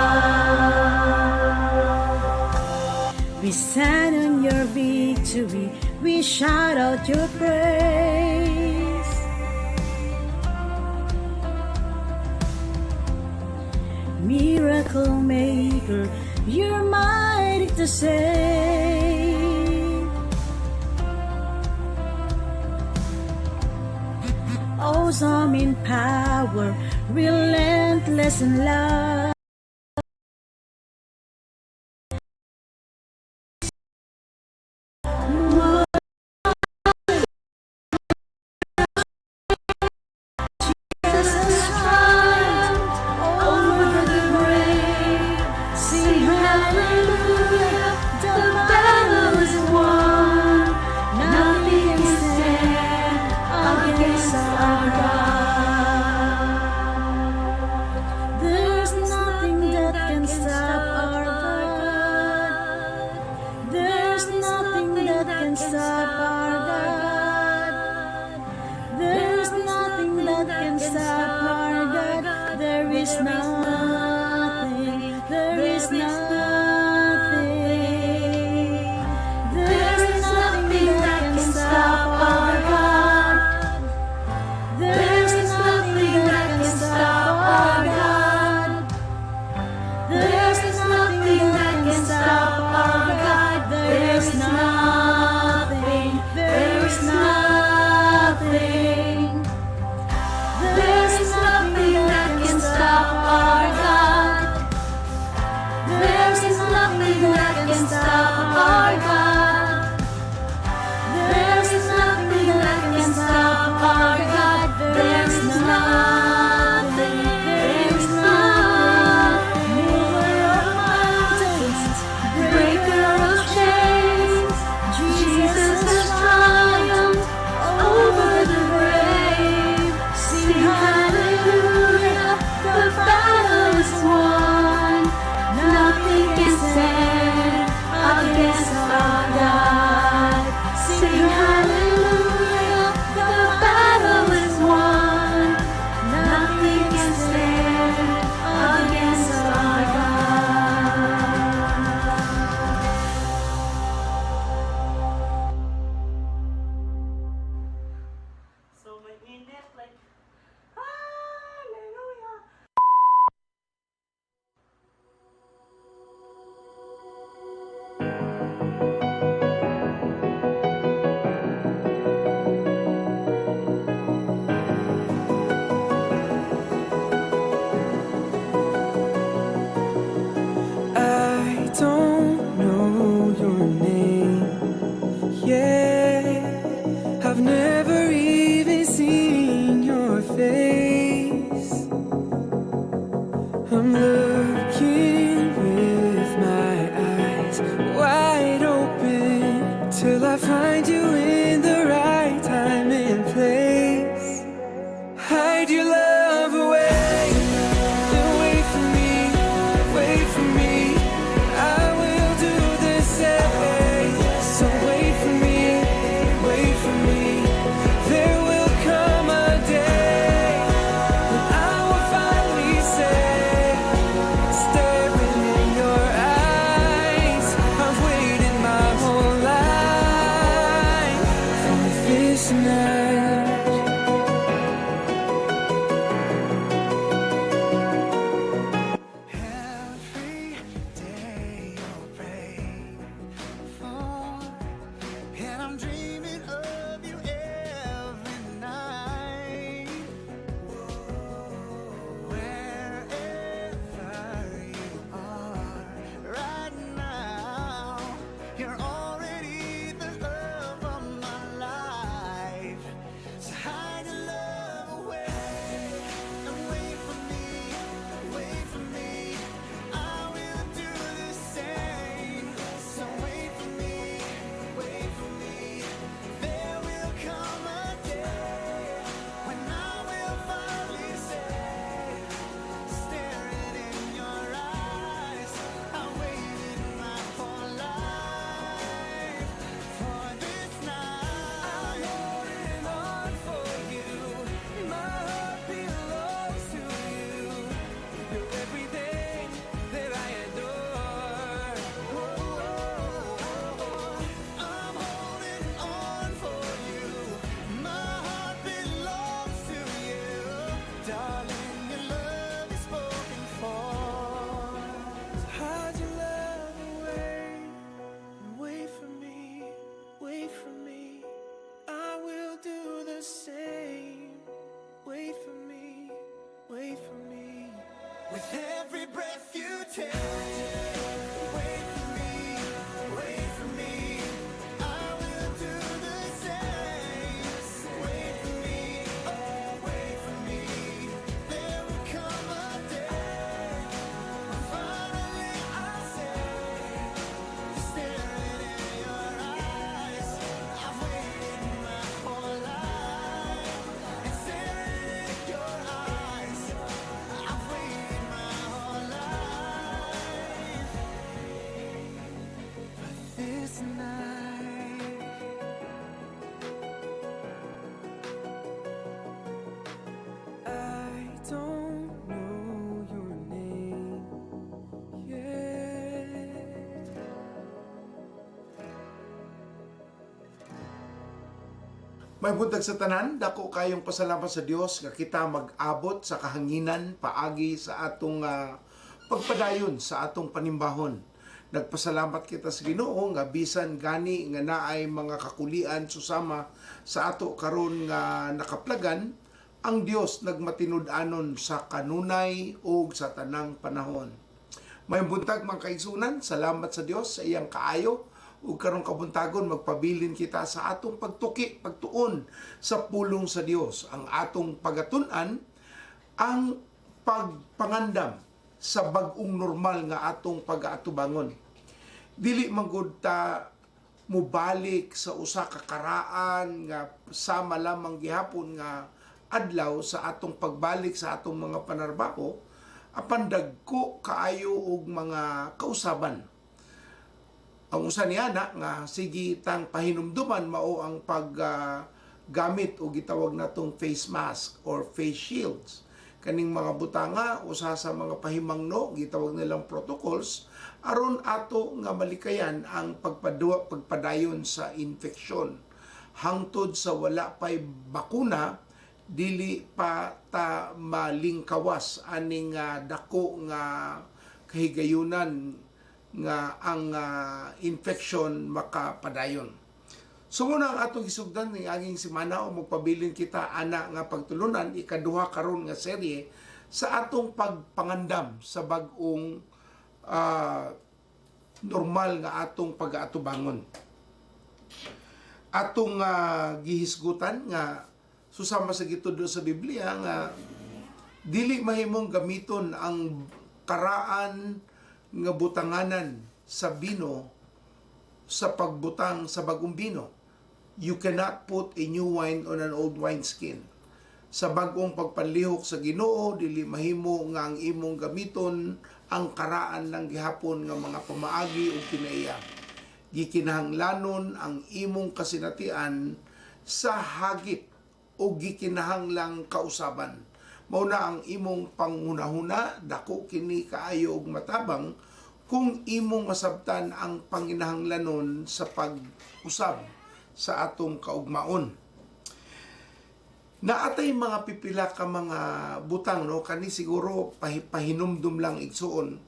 We stand on your victory, we shout out your praise. Miracle maker, you're mighty to save. Awesome in power, relentless in love. Jesus has triumphed over the grave. Sing hallelujah, the battle is won. Nothing can stand against our God. There's nothing that can stop our God. There's nothing that can stop our God. There's nothing that can stop our God. There is nothing. There is nothing. There is nothing that can stop our God. There is nothing that can stop our God. There is nothing that can stop our God. There is nothing. There is nothing. There is nothing that can stop our With every breath you take, wait for me, wait for me. I will do the same. Wait for me, oh, wait for me. There will come a day when finally I say, staring in your eyes. I've waited my whole life and staring in your eyes. I've waited my whole life for this night. I don't know your name yet. May buntag sa tanan, dako kayong pasalamat sa Dios nga kita mag-abot sa kahanginan paagi sa atong pagpadayon sa atong panimbahon. Nagpasalamat kita sa Ginoo nga bisan gani nga naay mga kakulian susama sa ato karon nga nakaplagan, ang Dios nagmatinud-anon sa kanunay ug sa tanang panahon. May buntag, mga kaigsunan, salamat sa Dios sa iyang kaayo ug karong kabuntagon magpabilin kita sa atong pagtuki, pagtuon sa pulong sa Dios. Ang atong pagatun-an ang pagpangandam sa bag-ong normal nga atong pag-aatubangon. Dili man gud ta mubalik sa usa ka karaan nga sama lamang gihapon nga adlaw sa atong pagbalik sa atong mga panarbaho, apan dagko kaayo og mga kausaban. Ang usa niya na nga sige tang pahinumduman mao ang paggamit o gitawag natong face mask or face shields. Kaning mga butanga usa sa mga pahimangno, gitawag nilang protocols aron ato nga malikayan ang pagpadua pagpadayon sa infeksyon. Hangtod sa wala pay bakuna, dili pa ta malingkawas aning dako nga kahigayunan nga ang infection makapadayon. So muna ang atong gisugdan ning aging semana o magpabilin kita ana nga pagtulunan, ikaduha karon nga serye sa atong pagpangandam sa bag-ong normal nga atong pag-aatubangon. Atong gihisgutan nga susama sa gitudlo sa Biblia nga dili mahimong gamiton ang karaan nga butanganan sa bino sa pagbutang sa bagong bino. You cannot put a new wine on an old wineskin. Sa bagong pagpanlihok sa Ginoo, dili mahimo nga ang imong gamiton ang karaan lang gihapon nga mga pamaagi ug kinaiya. Gikinahanglanon ang imong kasinatian sa hagit o gikinahanglang kausaban. Mao na ang imong panghunahuna, dako kini kaayo og matabang kung imong masabtan ang panginahanglanon sa pag-usab sa atong kaugmaon. Naatay mga pipila ka mga butang, no, kani siguro pahinumdum lang, igsuon.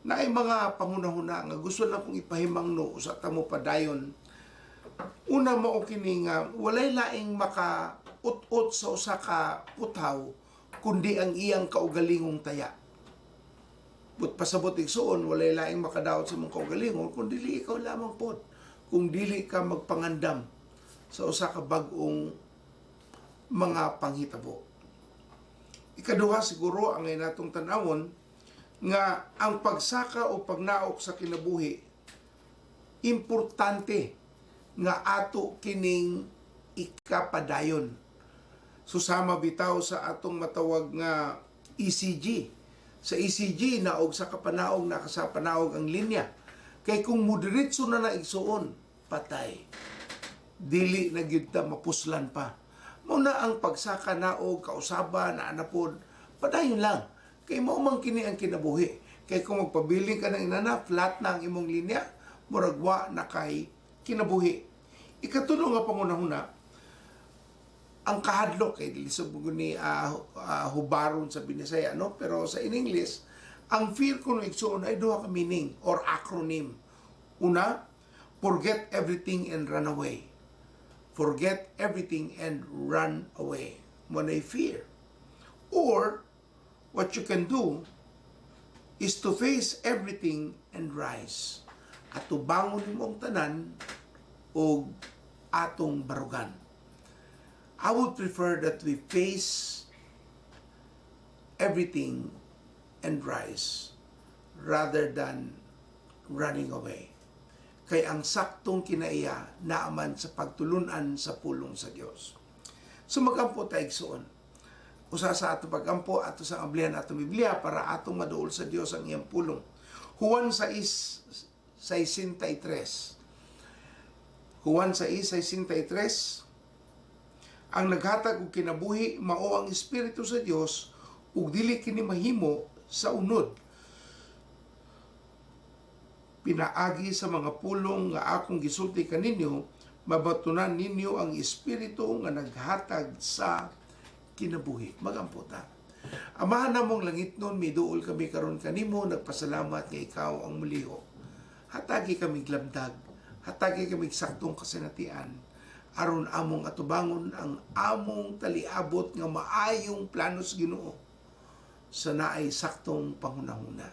Naay mga panghunahuna nga gusto lang kong ipahimangno usa ta mo padayon. Una, mao kini nga walay laing maka ut-ut sa usa ka puthaw kundi ang iyang kaugalingong taya. But pasabot, igsuon, walay laing makadaot sa imong kaugalingon kung dili ikaw lamang pod. Kung dili ka magpangandam sa usa ka bag-ong mga panghitabo. Ikaduha siguro ang natong tan-awon nga ang pagsaka o pagnaok sa kinabuhi, importante nga ato kining ikapadayon. Susama bitaw sa atong matawag nga ECG. Sa ECG, naog sa kapanaog, nakasapanaog ang linya. Kay kung mudiretso na na, igsuon, patay. Dili na gyud ta mapuslan pa. Muna ang pagsaka naog, kausaban, na anapod, padayon lang. Kay mao man kini ang kinabuhi. Kay kung magpabiling ka ng inana, flat na ang imong linya, murag wa na kay kinabuhi. Ikatulo nga pangunahuna, ang kahadlok kay dili sa ni hubaron sa Binisaya, no, pero sa in English ang fear kuno, igsuon, ay duha ka meaning or acronym. Una, forget everything and run away. Forget everything and run away mo na fear, or What you can do is to face everything and rise. Atubangon nimo ang tanan og atong barugan. I would prefer that we face everything and rise rather than running away. Kay ang saktong kinaiya naaman sa pagtulunan sa pulong sa Dios. So magampo ta, igsoon. Usa sa ato pagampo, ato sa ablihan atong Biblia para atong maduol sa Dios ang iyang pulong. Juan 6:63. Juan 6:63. Ang naghatag og kinabuhi mao ang Espiritu sa Dios ug dili kini mahimo sa unod. Pinaagi sa mga pulong nga akong gisulti kaninyo, mabatunan ninyo ang Espiritu nga naghatag sa kinabuhi. Magampo ta. Amahan namong langitnon, miduol kami karon kanimo, nagpasalamat nga ikaw ang muliho. Hatagi kami lamdag, hatagi kami saktong kasinatian, aron among atubangon ang among taliabot nga maayong plano sa Ginoo sa naay saktong panghunahuna.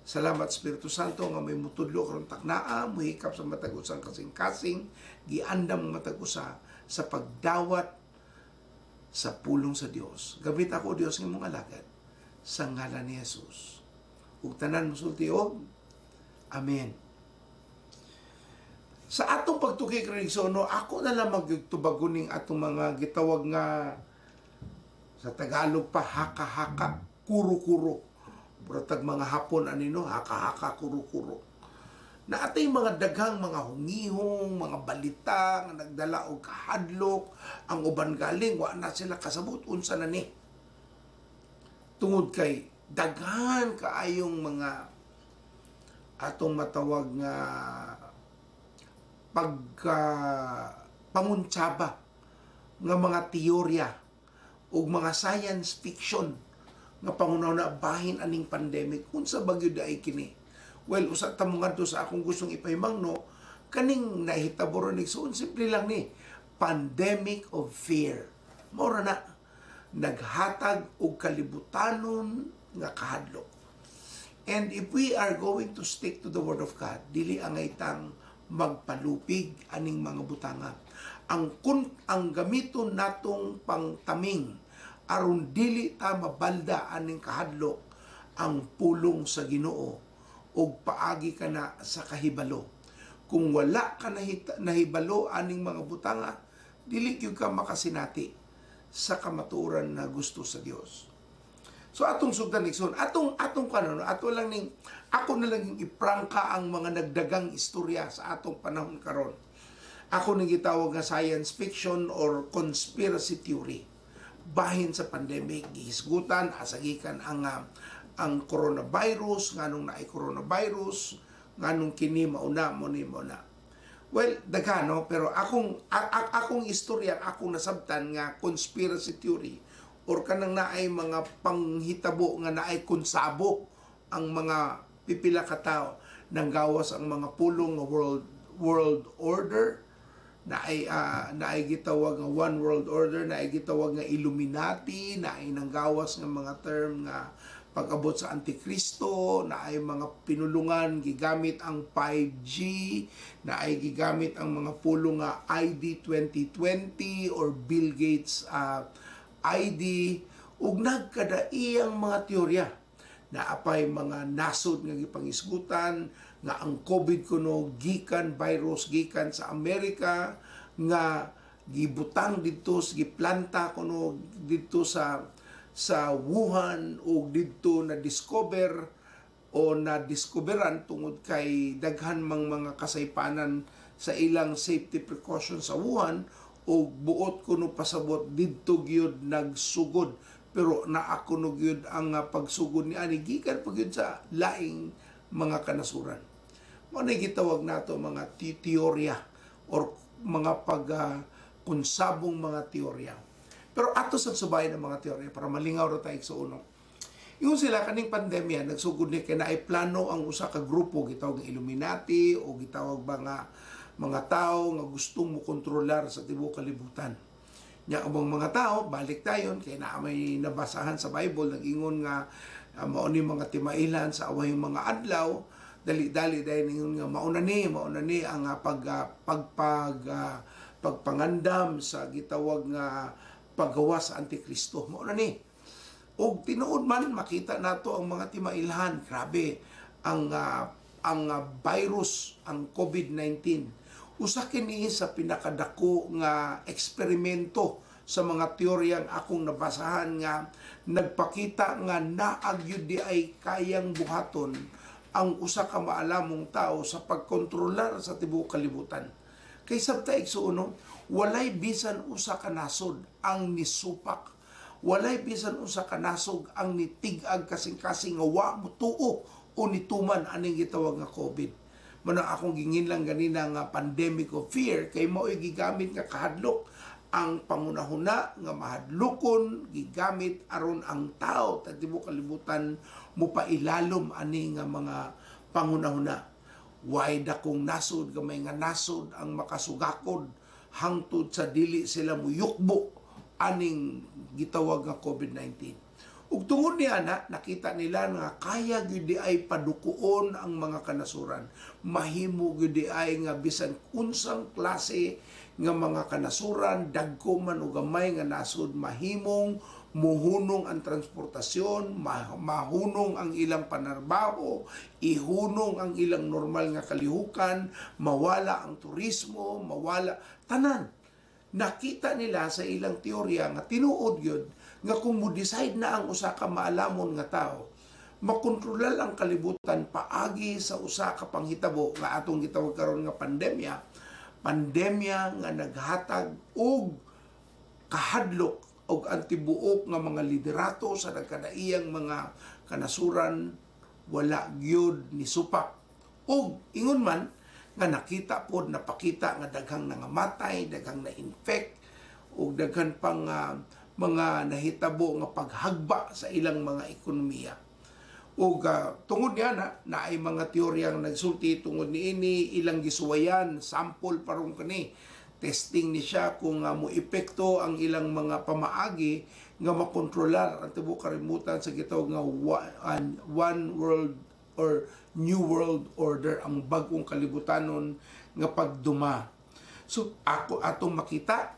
Salamat, Espiritu Santo, nga may mutudlo karon taknaa, muhikap sa matag usang kasing-kasing, giandam matag usa sa pagdawat sa pulong sa Dios. Gamit ako, Dios, ng imong alagad sa ngalan ni Jesus. Ug tanan mosulti og Amen. Sa atong pagtuki karon, no, ako na lang magtubagon ning atong mga gitawag nga sa Tagalog pa haka-haka, kuro-kuro. Murag mga Hapon ani, no, haka-haka, kuro-kuro. Na atay mga daghang mga hungihong, mga balita nga nagdala og kahadlok, ang uban galing wa na sila kasabot unsa na ni. Tungod kay daghan kaayong mga atong matawag nga pagka panguntsaba nga mga teorya ug mga science fiction nga pangunaw na bahin aning pandemic, unsa ba gyud ay kini. Well, usa ta mo ngadto sa akong gustong ipahimangno kaning nahitabo ron, igsoon. Simple lang ni, pandemic of fear. Mao ra na, naghatag og kalibutanon nga kahadlok. And if we are going to stick to the Word of God, dili angay tang magpalupig aning mga butanga. Ang gamiton natong pangtaming aron dili ta mabalda aning kahadlok, ang pulong sa Ginoo ug paagi ka na sa kahibalo. Kung wala ka nahibalo aning mga butanga, dili gyud ka makasinati sa kamatuoran na gusto sa Dios. So atong sugdan, igsoon, atong atong kanon, ato lang ning ako na lang yung iprangka ang mga nagdagang istorya sa atong panahon karon. Ako ning gitawag nga science fiction or conspiracy theory. Bahin sa pandemic, gihisgutan asagikan ang coronavirus, nganong naay coronavirus, nganong kini mauna mo ni mauna. Well, daghan, no, pero akong istorya, akong nasabtan nga conspiracy theory or kanang naay mga panghitabo nga naay konsabo ang mga pipila ka tawo, nanggawas ang mga pulong nga world world order, naay gitawag nga one world order, naay gitawag nga Illuminati, naay nanggawas nga mga term nga pag-abot sa Antikristo, naay mga pinulungan gigamit ang 5G, naay gigamit ang mga pulong nga ID 2020 or Bill Gates ID ug nagkadaiyang mga teorya. Naapay mga nasod nga gipangisgutan nga ang COVID kuno gikan virus gikan sa Amerika nga gibutang didto, giplanta kuno didto sa Wuhan ug didto na discover o na discoveran tungod kay daghan mang mga kasaypanan sa ilang safety precautions sa Wuhan o buot kuno pasabot didto gyud nagsugod, pero naa kuno gyud ang pagsugod ni ani gikan pa gyud sa laing mga kanasuran. Mao na gitawag nato mga teorya or mga pag konsabong mga teorya. Pero ato sa subayan ng mga teorya para malingaw ra tayo sa uno. Ingon sila, kaning pandemya nagsugod ni kay naay plano ang usa ka grupo gitawag nga Illuminati o gitawag ba nga mga tao nga gustong mo kontrolar sa tibuok kalibutan. Nya ubang mga tao balik tayon kay naa may nabasahan sa Bible nag-ingon nga mao ni mga timailan sa awahing mga adlaw, dali-dali dahil ingon nga mauna ni ang pagpangandam sa gitawag nga paggawas sa Antikristo, mauna ni. Og tinuod man, makita nato ang mga timailhan, grabe ang virus, ang COVID-19. Usa kini sa pinakadako nga eksperimento sa mga teoryang akong nabasahan nga nagpakita nga naa gyud diay kayang buhaton ang usa ka maalamong tao sa pagkontrolar sa tibuok kalibutan. Kay sabta, igsuon, no, walay bisan usa ka nasod ang nisupak. Walay bisan usa ka nasod ang nitig-ag kasing-kasing nga wa motuo o nituman aning gitawag nga COVID. Mao na akong giingon lang ganina nga pandemic of fear kay mao'y gigamit nga kahadlok, ang pangunahuna nga mahadlokon gigamit aron ang tao sa tibuok kalibutan mopailalom ani nga mga pangunahuna. Way dakong nasod, gamay nga nasod ang makasugakod hangtod sa dili sila muyukbo aning gitawag nga COVID-19. Ug tungod niya na nakita nila nga kaya gyud diay padukuon ang mga kanasuran. Mahimo gyud diay nga bisan unsang klase nga mga kanasuran, dagko man o gamay nga nasod, mahimong muhunong ang transportasyon, mahunong ang ilang panarbaho, ihunong ang ilang normal nga kalihukan, mawala ang turismo, mawala tanan. Nakita nila sa ilang teorya nga tinuod gyud nga kung mo-decide na ang usa ka maalamon nga tao, makontrolal ang kalibutan paagi sa usa ka panghitabo nga atong gitawag karon nga pandemya, pandemya nga naghatag og kahadlok og ang tibuok nga mga liderato sa nagkadaiyang mga kanasuran wala gyud ni supak. Og ingon man nga nakita pod, napakita nga daghang nangamatay, daghang na-infect ug daghan pang mga nahitabo nga paghagba sa ilang mga ekonomiya. Ug tungod niya na naay mga teorya nga nagsulti tungod niini ilang gisuwayan, sample parong kani, testing ni siya kung mo epekto ang ilang mga pamaagi nga makontrolar ang tibuok kalibutan sa gitawag nga one world or new world order, ang bag-ong kalibutanon nga pagduma. So ako atong makita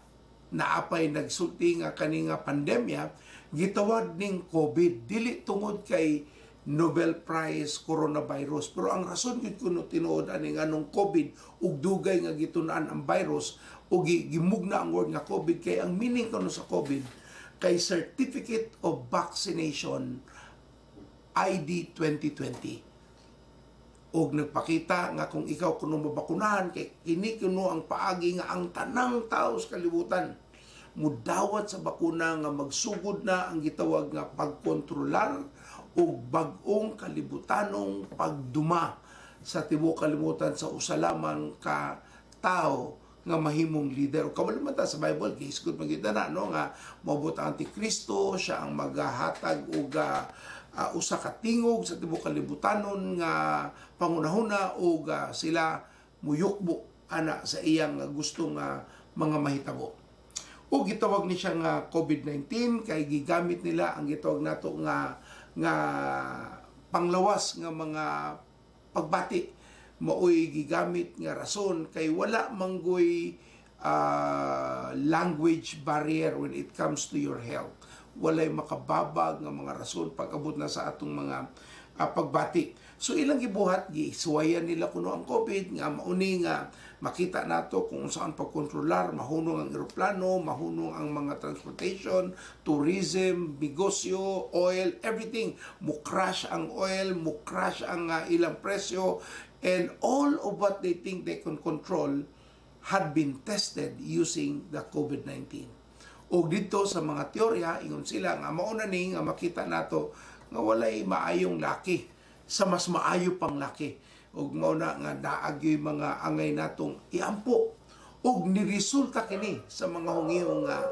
naapay nagsulti nga kani nga pandemya gitawag ning COVID dili tungod kay Nobel Prize coronavirus, pero ang rason gyud kuno tinuod ani nganong COVID ug dugay nga gitun-an ang virus ug gimugna ang word nga COVID kay ang meaning kuno sa COVID kay Certificate of Vaccination ID 2020, og nagpakita nga kung ikaw kuno mabakunahan kay kini kuno ang paagi nga ang tanang tao sa kalibutan mudawat sa bakuna nga magsugod na ang gitawag nga pagkontrolar og bag-ong kalibutanong pagduma sa tibuok kalibutan sa usa lamang ka tao nga mahimong leader. O kabalo man ta sa Bible, gihisgot man gyud na, no, nga moabot ang Antikristo, siya ang magahatag og usa ka tingog sa tibuok kalibutanon nga pangunahuna ug sila muyukbo ana sa iyang gusto nga mga mahitabo. O gitawag ni siya nga COVID-19 kay gigamit nila ang gitawag nato nga nga panglawas nga mga pagbati, maoy gigamit nga rason kay wala manggoy language barrier when it comes to your health. Walay makababag nga mga rason pag abot na sa atong mga pagbati. So ilang gibuhat, gisuwayan nila kuno ang COVID nga mauni nga makita nato kung saan pagkontrolar, mahunong ang eroplano, mahunong ang mga transportation, tourism, negosyo, oil, everything. Mo crash ang oil, mo crash ang ilang presyo, and all of what they think they can control had been tested using the COVID-19. O dito sa mga teorya, ingon sila nga mauna ni nga makita nato nga walay maayong laki sa mas maayo pang laki. Ug mao na nga naa gyoy mga angay natong iampo. Ug niresulta kini sa mga hungiho nga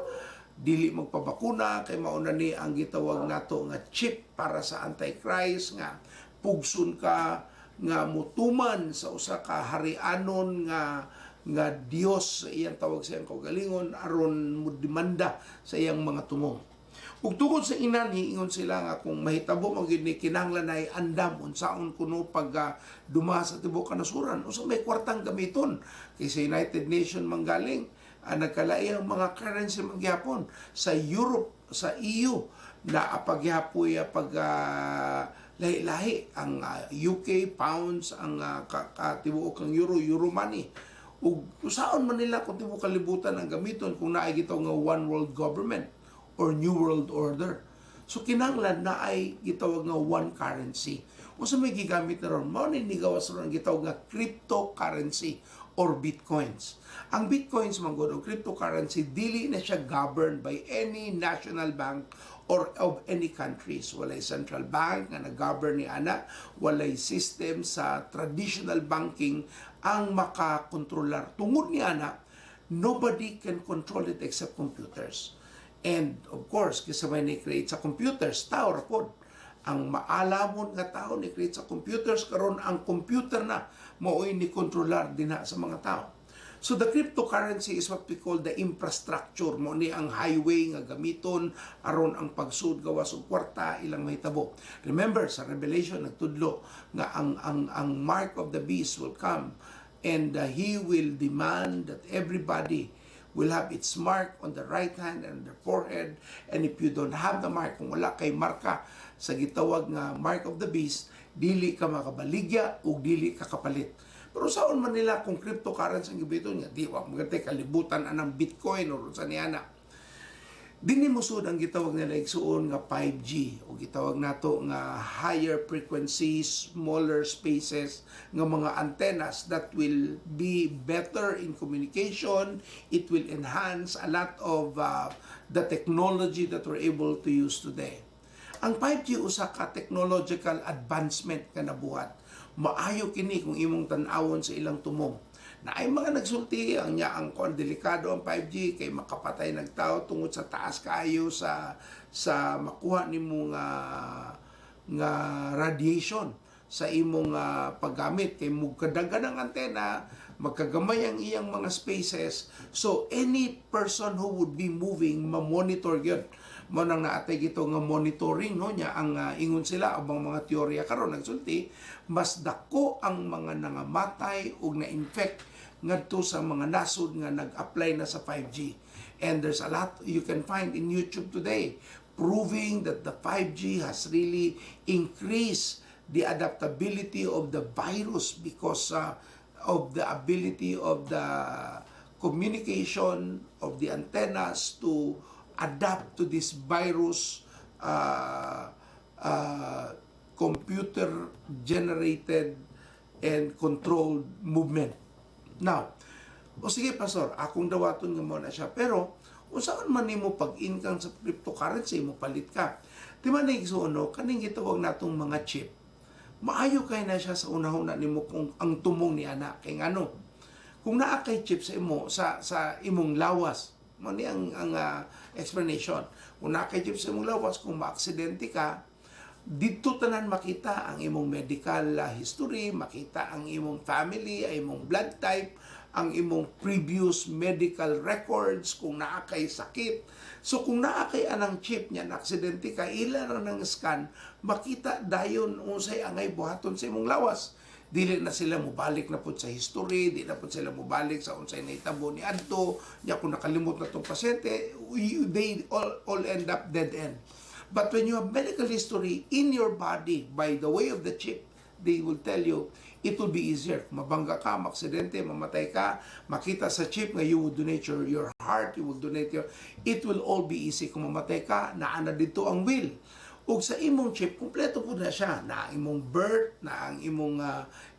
dili magpabakuna kay mauna ni ang gitawag nato nga chip para sa Antichrist nga pugson ka nga mutuman sa usa ka harianon nga nga Dios sa iyang tawag sa iyang kaugalingon aron mo demanda sa iyang mga tumong. Ug tungod sa inani, ingon sila nga kung mahitabo man gyud ni, kinahanglan ay andam unsaon kuno pag duma sa tibuok kanasuran, unsa may kwartang gamiton, kay sa United Nation manggaling nagkalai ang mga currency mangyapon sa Europe, sa EU na apagyapoy pag lahi-lahi ang UK pounds, ang katibuok ang euro, euro money. Ug usaon man nila kung tibuok kalibutan ang gamiton kung naay gitawag nga one world government or new world order? So kinahanglan na ay gitawag nga one currency. Unsa may gigamit na ron? Mao ni nigawas ron ang gitawag nga cryptocurrency or bitcoins. Ang bitcoins man gud o cryptocurrency, dili na siya governed by any national bank or of any countries. Walay central bank nga nag-govern ni ana, walay system sa traditional banking ang makakontrolar. Tungod ni ana, nobody can control it except computers. And of course, kinsa may ni-create sa computers? Tao ra pod. Ang maalamon nga tao ni create sa computers. Karon ang computer na mao'y ni kontrolar dinha sa mga tao. So the cryptocurrency is what we call the infrastructure, mo ni ang highway nga gamiton aron ang pagsud gawas og kwarta ilang mahitabo. Remember, sa Revelation nagtudlo nga ang mark of the beast will come and he will demand that everybody will have its mark on the right hand and the forehead, and if you don't have the mark, kung wala kay marka sa gitawag nga mark of the beast, dili ka makabaligya ug dili ka kapalit. Pero saon man nila kung cryptocurrency ang gamiton nga di wa magantay kalibutan anang bitcoin or sa niana? Dinhi mosud ang gitawag nila, igsuon, nga 5G o gitawag nato nga higher frequencies, smaller spaces nga mga antennas that will be better in communication. It will enhance a lot of the technology that we're able to use today. Ang 5G usa ka technological advancement nga nabuhat. Maayo kini kung imong tan-awon sa ilang tumong na ay mga nagsulti ang niya ang kon delikado ang 5G kay makapatay nagtao tungod sa taas kaayo sa makuha nimo nga radiation sa imong paggamit, kay mugkadagan ang antena, magkagamay ang iyang mga spaces, so any person who would be moving, ma-monitor gyud. Mo nang naatay gito nga monitoring, no? Nya ang ingon sila, ubang mga teorya karon nagsulti, mas dako ang mga nangamatay ug na-infect ngadto sa mga nasod nga nag-apply na sa 5G. And there's a lot you can find in YouTube today proving that the 5G has really increased the adaptability of the virus because of the ability of the communication of the antennas to adapt to this virus computer generated and controlled movement. Now, o sige pastor, akong dawaton nga mo na siya. Pero unsaon man nimo pag-income sa cryptocurrency, mo palit ka? Di ba na, igsuon, no, kaning gitawag natong mga chip, maayo kay na siya sa unahuna nimo kung ang tumong ni ana. Kay ngano? Kung naa kay chip sa imo sa imong lawas, mo ni ang explanation. Kung naa kay chip sa imong lawas, kung maaksidente ka, didto tanan makita ang imong medical history, makita ang imong family, ang imong blood type, ang imong previous medical records, kung naa kay sakit. So kung naa kay anang chip niya, na aksidente ka, ila ra nang scan, makita dayon unsay angay buhaton sa imong lawas. Dili na sila mobalik na pud sa history, di na pud sila mobalik sa unsay nahitabo ni adto, nya kung nakalimot na tong pasyente, they all end up dead end. But when you have medical history in your body by the way of the chip, they will tell you it will be easier. Kung mabangga ka, maaksidente, mamatay ka, makita sa chip nga you would donate your heart, you will donate your, it will all be easy. Kung mamatay ka, naa na didto ang will. Ug sa imong chip, kumpleto po na siya. Na ang imong birth, na ang imong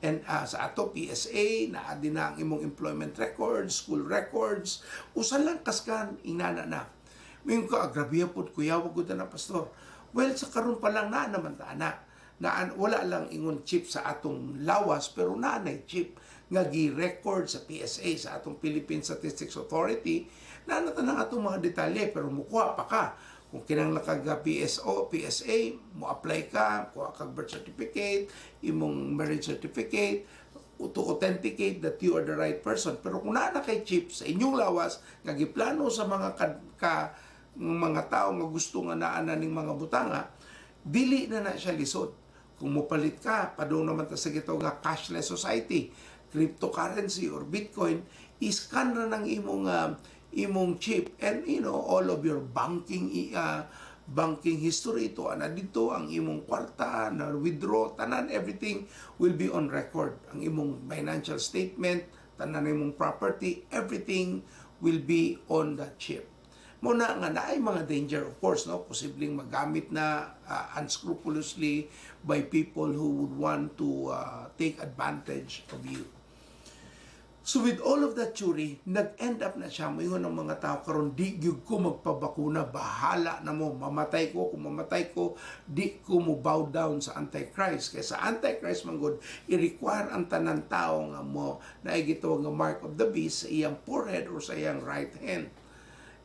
and, sa ato PSA, na din na ang imong employment records, school records. Usa lang ka-scan, ingana na. Mingon ka, ah, grabe pod, kuya, wag na, pastor. Well, sa karon pa lang na naman ta na. Na wala lang ingon chip sa atong lawas, pero naa nay chip nga gi-record sa PSA, sa atong Philippine Statistics Authority, na na tanang atong mga detalye, pero mukuha pa ka. Kung kinahanglan kag PSO, PSA, mo apply ka, kuha kag birth certificate, imong marriage certificate, to authenticate that you are the right person. Pero kung naa na kay chip sa inyong lawas nga giplano sa mga ka mga tao nga gusto nga naa na ning mga butanga, dili na na siya lisod. Kung mopalit ka, padung naman ta sa gitawag nga cashless society, cryptocurrency or Bitcoin, iscan na ng imong chip and all of your banking history ito ana dito, ang imong kwarta na withdraw, tanan, everything will be on record, ang imong financial statement, tanan, imong property, everything will be on that chip. Mao na nga naay mga danger, of course, no? Posibleng magamit na unscrupulously by people who would want to take advantage of you. So with all of that theory, nag-end up na siya, moingon ng mga tao karon, "Di gyud ko magpabakuna, bahala na mo, mamatay ko, kung mamatay ko, di ko mo bow down sa Antichrist." Kay sa Antichrist man gud, i-require ang tanan tao nga mo na gitawag nga mark of the beast sa iyang forehead or sa iyang right hand.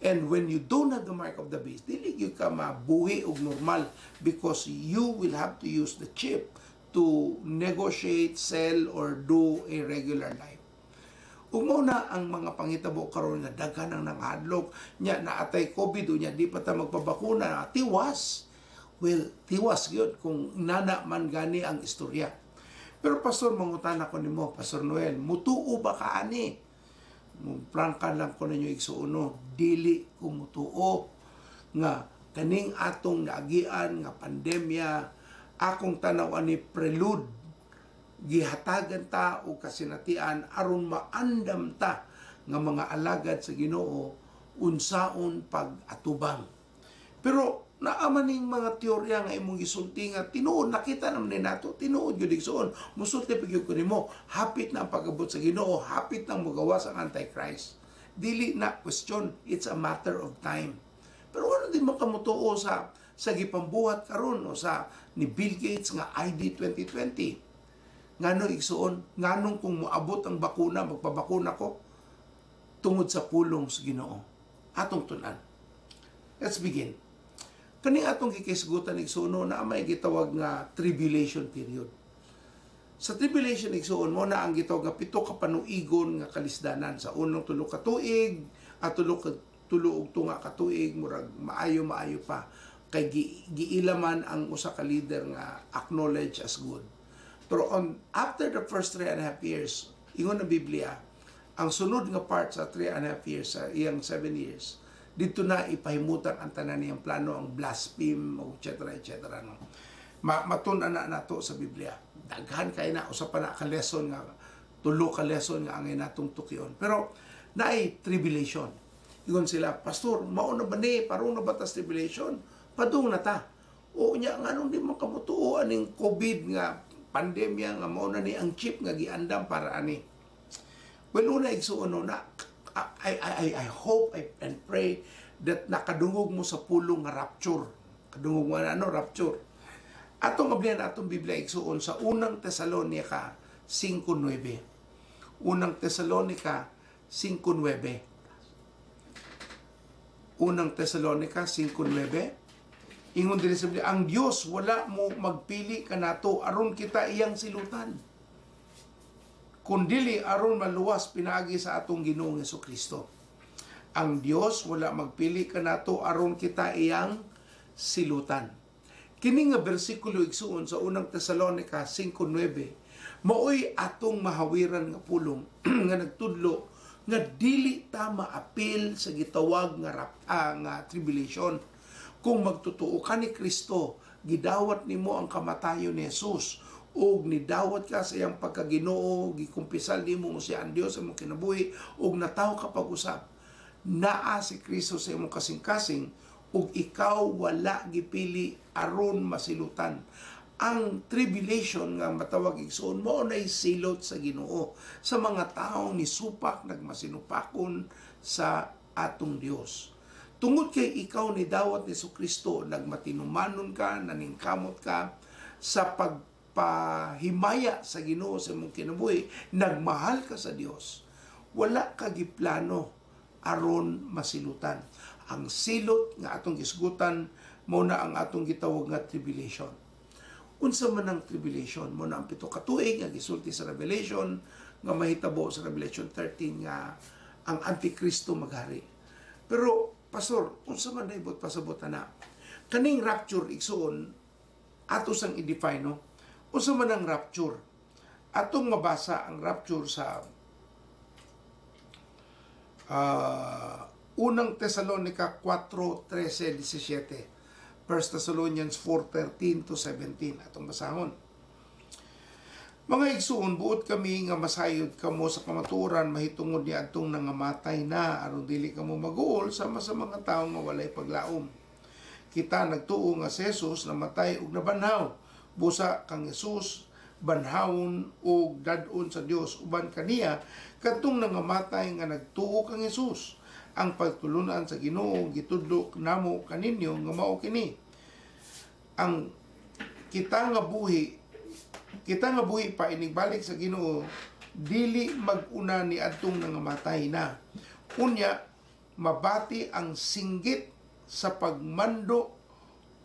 And when you don't have the mark of the beast, dili gyud ka mabuhi og normal because you will have to use the chip to negotiate, sell, or do a regular life. Ug mao na ang mga panghitabo karon nga daghan ang nanghadlok nya naatay COVID o nya di pa ta magpabakuna, tiwas. Well, tiwas gyud kung nana man gani ang istorya. Pero pastor, mangutana ko nimo, Pastor Noel, mutuo ba ka ani? Prangka lang ko ninyo, igsuono, dili ko mutuo nga kaning atong naagian nga pandemya, akong tanaw ani prelude, gihatagan ta og kasinatian aron maandam ta nga mga alagad sa Ginoo unsaon pag-atubang. Pero naa man ning mga teorya nga imong gisulti nga tinuod, nakita naman ni nato, tinuod gyud, igsuon. Musulti pa gyud ko nimo, hapit na ang pag-abot sa Ginoo, hapit nang mogawas ang Antichrist. Dili na question, it's a matter of time. Pero ano din mo kamutuo sa gipambuhat karon o sa ni Bill Gates nga ID 2020? Ngano, igsuon, nganong kung moabot ang bakuna, magpabakuna ko? Tungod sa pulong sa Ginoo. Atong tun-an. Let's begin. Kaning atong gikisgutan, igsuon, na may gitawag nga tribulation period. Sa tribulation, igsuon, mao na ang gitawag nga 7 ka panuigon nga kalisdanan. Sa unang 3 ka tuig at 3 og tunga ka tuig, murag maayo maayo pa kay giila man ang usa ka leader nga acknowledge as good. Pero on after the first 3.5 years, ingon ang Biblia, ang sunod nga part sa 3.5 years, sa iyang 7 years, dito na ipahimutan ang tanan niyang plano, ang blaspheme, etc. etc. No? Matun-an na nato sa Biblia. Daghan kay na, usa pa na ka lesson nga, 3 ka lesson nga angay natong tukyon. Pero naay tribulation. Ingon sila, "Pastor, mao na ba ni? Parong na ba tas tribulation? Padung na ta. O nya, nganong di man kamutuo aning COVID nga pandemya nga mao na ni ang chip nga giandam para ani?" Well, una, igsuon, no, na I hope and pray that nakadungog mo sa pulong nga rapture. Kadungog mo na ano, rapture. Atong ablihan atong Biblia, igsuon, sa Unang Tesalonica 5.9. Unang Tesalonica 5.9. Unang Tesalonica 5.9. Ingon din sa Biblia, ang Dios wala mo magpili kanato aron kita iyang silutan, kundili aron maluwas pinaagi sa atong Ginoong Kristo. Ang Dios wala magpili kanato aron kita iyang silutan. Kini nga bersikulo, igsuon, sa Unang Tesalonica 5.9, maoy atong mahawiran nga pulong nga nagtudlo nga dili ta maapil sa gitawag nga tribulation. Kung magtotoo ka ni Kristo, gidawat nimo ang kamatayon ni Jesus ug nidawat ka sa iyang pagkaginoo, gikumpisal nimo nga siya ang Dios sa imong kinabuhi ug natawo ka pag-usab, naa si Kristo sa imong kasing-kasing ug ikaw wala gipili aron masilutan. Ang tribulation nga matawag, igsuon, mao nay silot sa Ginoo sa mga taong nisupak, nagmasinupakon sa atong Dios. Tungod kay ikaw ni dawat ni Kristo, nagmatinumanon ka, naningkamot ka sa pagpahimaya sa Ginoo sa imong kinabuhi, nagmahal ka sa Dios, wala ka giplano aron masilutan. Ang silot nga atong gisgutan mao na ang atong gitawag nga tribulation. Unsa man ang tribulation? Mao na ang 7 ka tuig nga gisulti sa Revelation, nga mahitabo sa Revelation 13 nga ang Antikristo maghari. Pero, Pastor, unsa man na ibot pasabot na? Kaning rapture, igsuon, ato sang i-define, no? Unsa man ang rapture? Atong mabasa ang rapture sa Unang Tesalonica 4:13, 17. 1 Thessalonians 4:13 to 17. Atong basahon. "Mga igsuon, buot kami nga masayod kamo sa kamatuoran mahitungod ni adtong nangamatay na, aron dili kamo maguol sama sa mga tawo nga walay paglaom. Kita nagtuo nga si Jesus namatay ug nabanhaw. Busa kang Jesus banhawon ug dad-on sa Dios uban kaniya kadtong nangamatay nga nagtuo kang Jesus. Ang pagtulunan sa Ginoo gitudlo namo kaninyo nga mao kini: Ang kita nga buhi pa inigbalik sa Ginoo dili mag-una ni adtong nangamatay na. Unya mabati ang singgit sa pagmando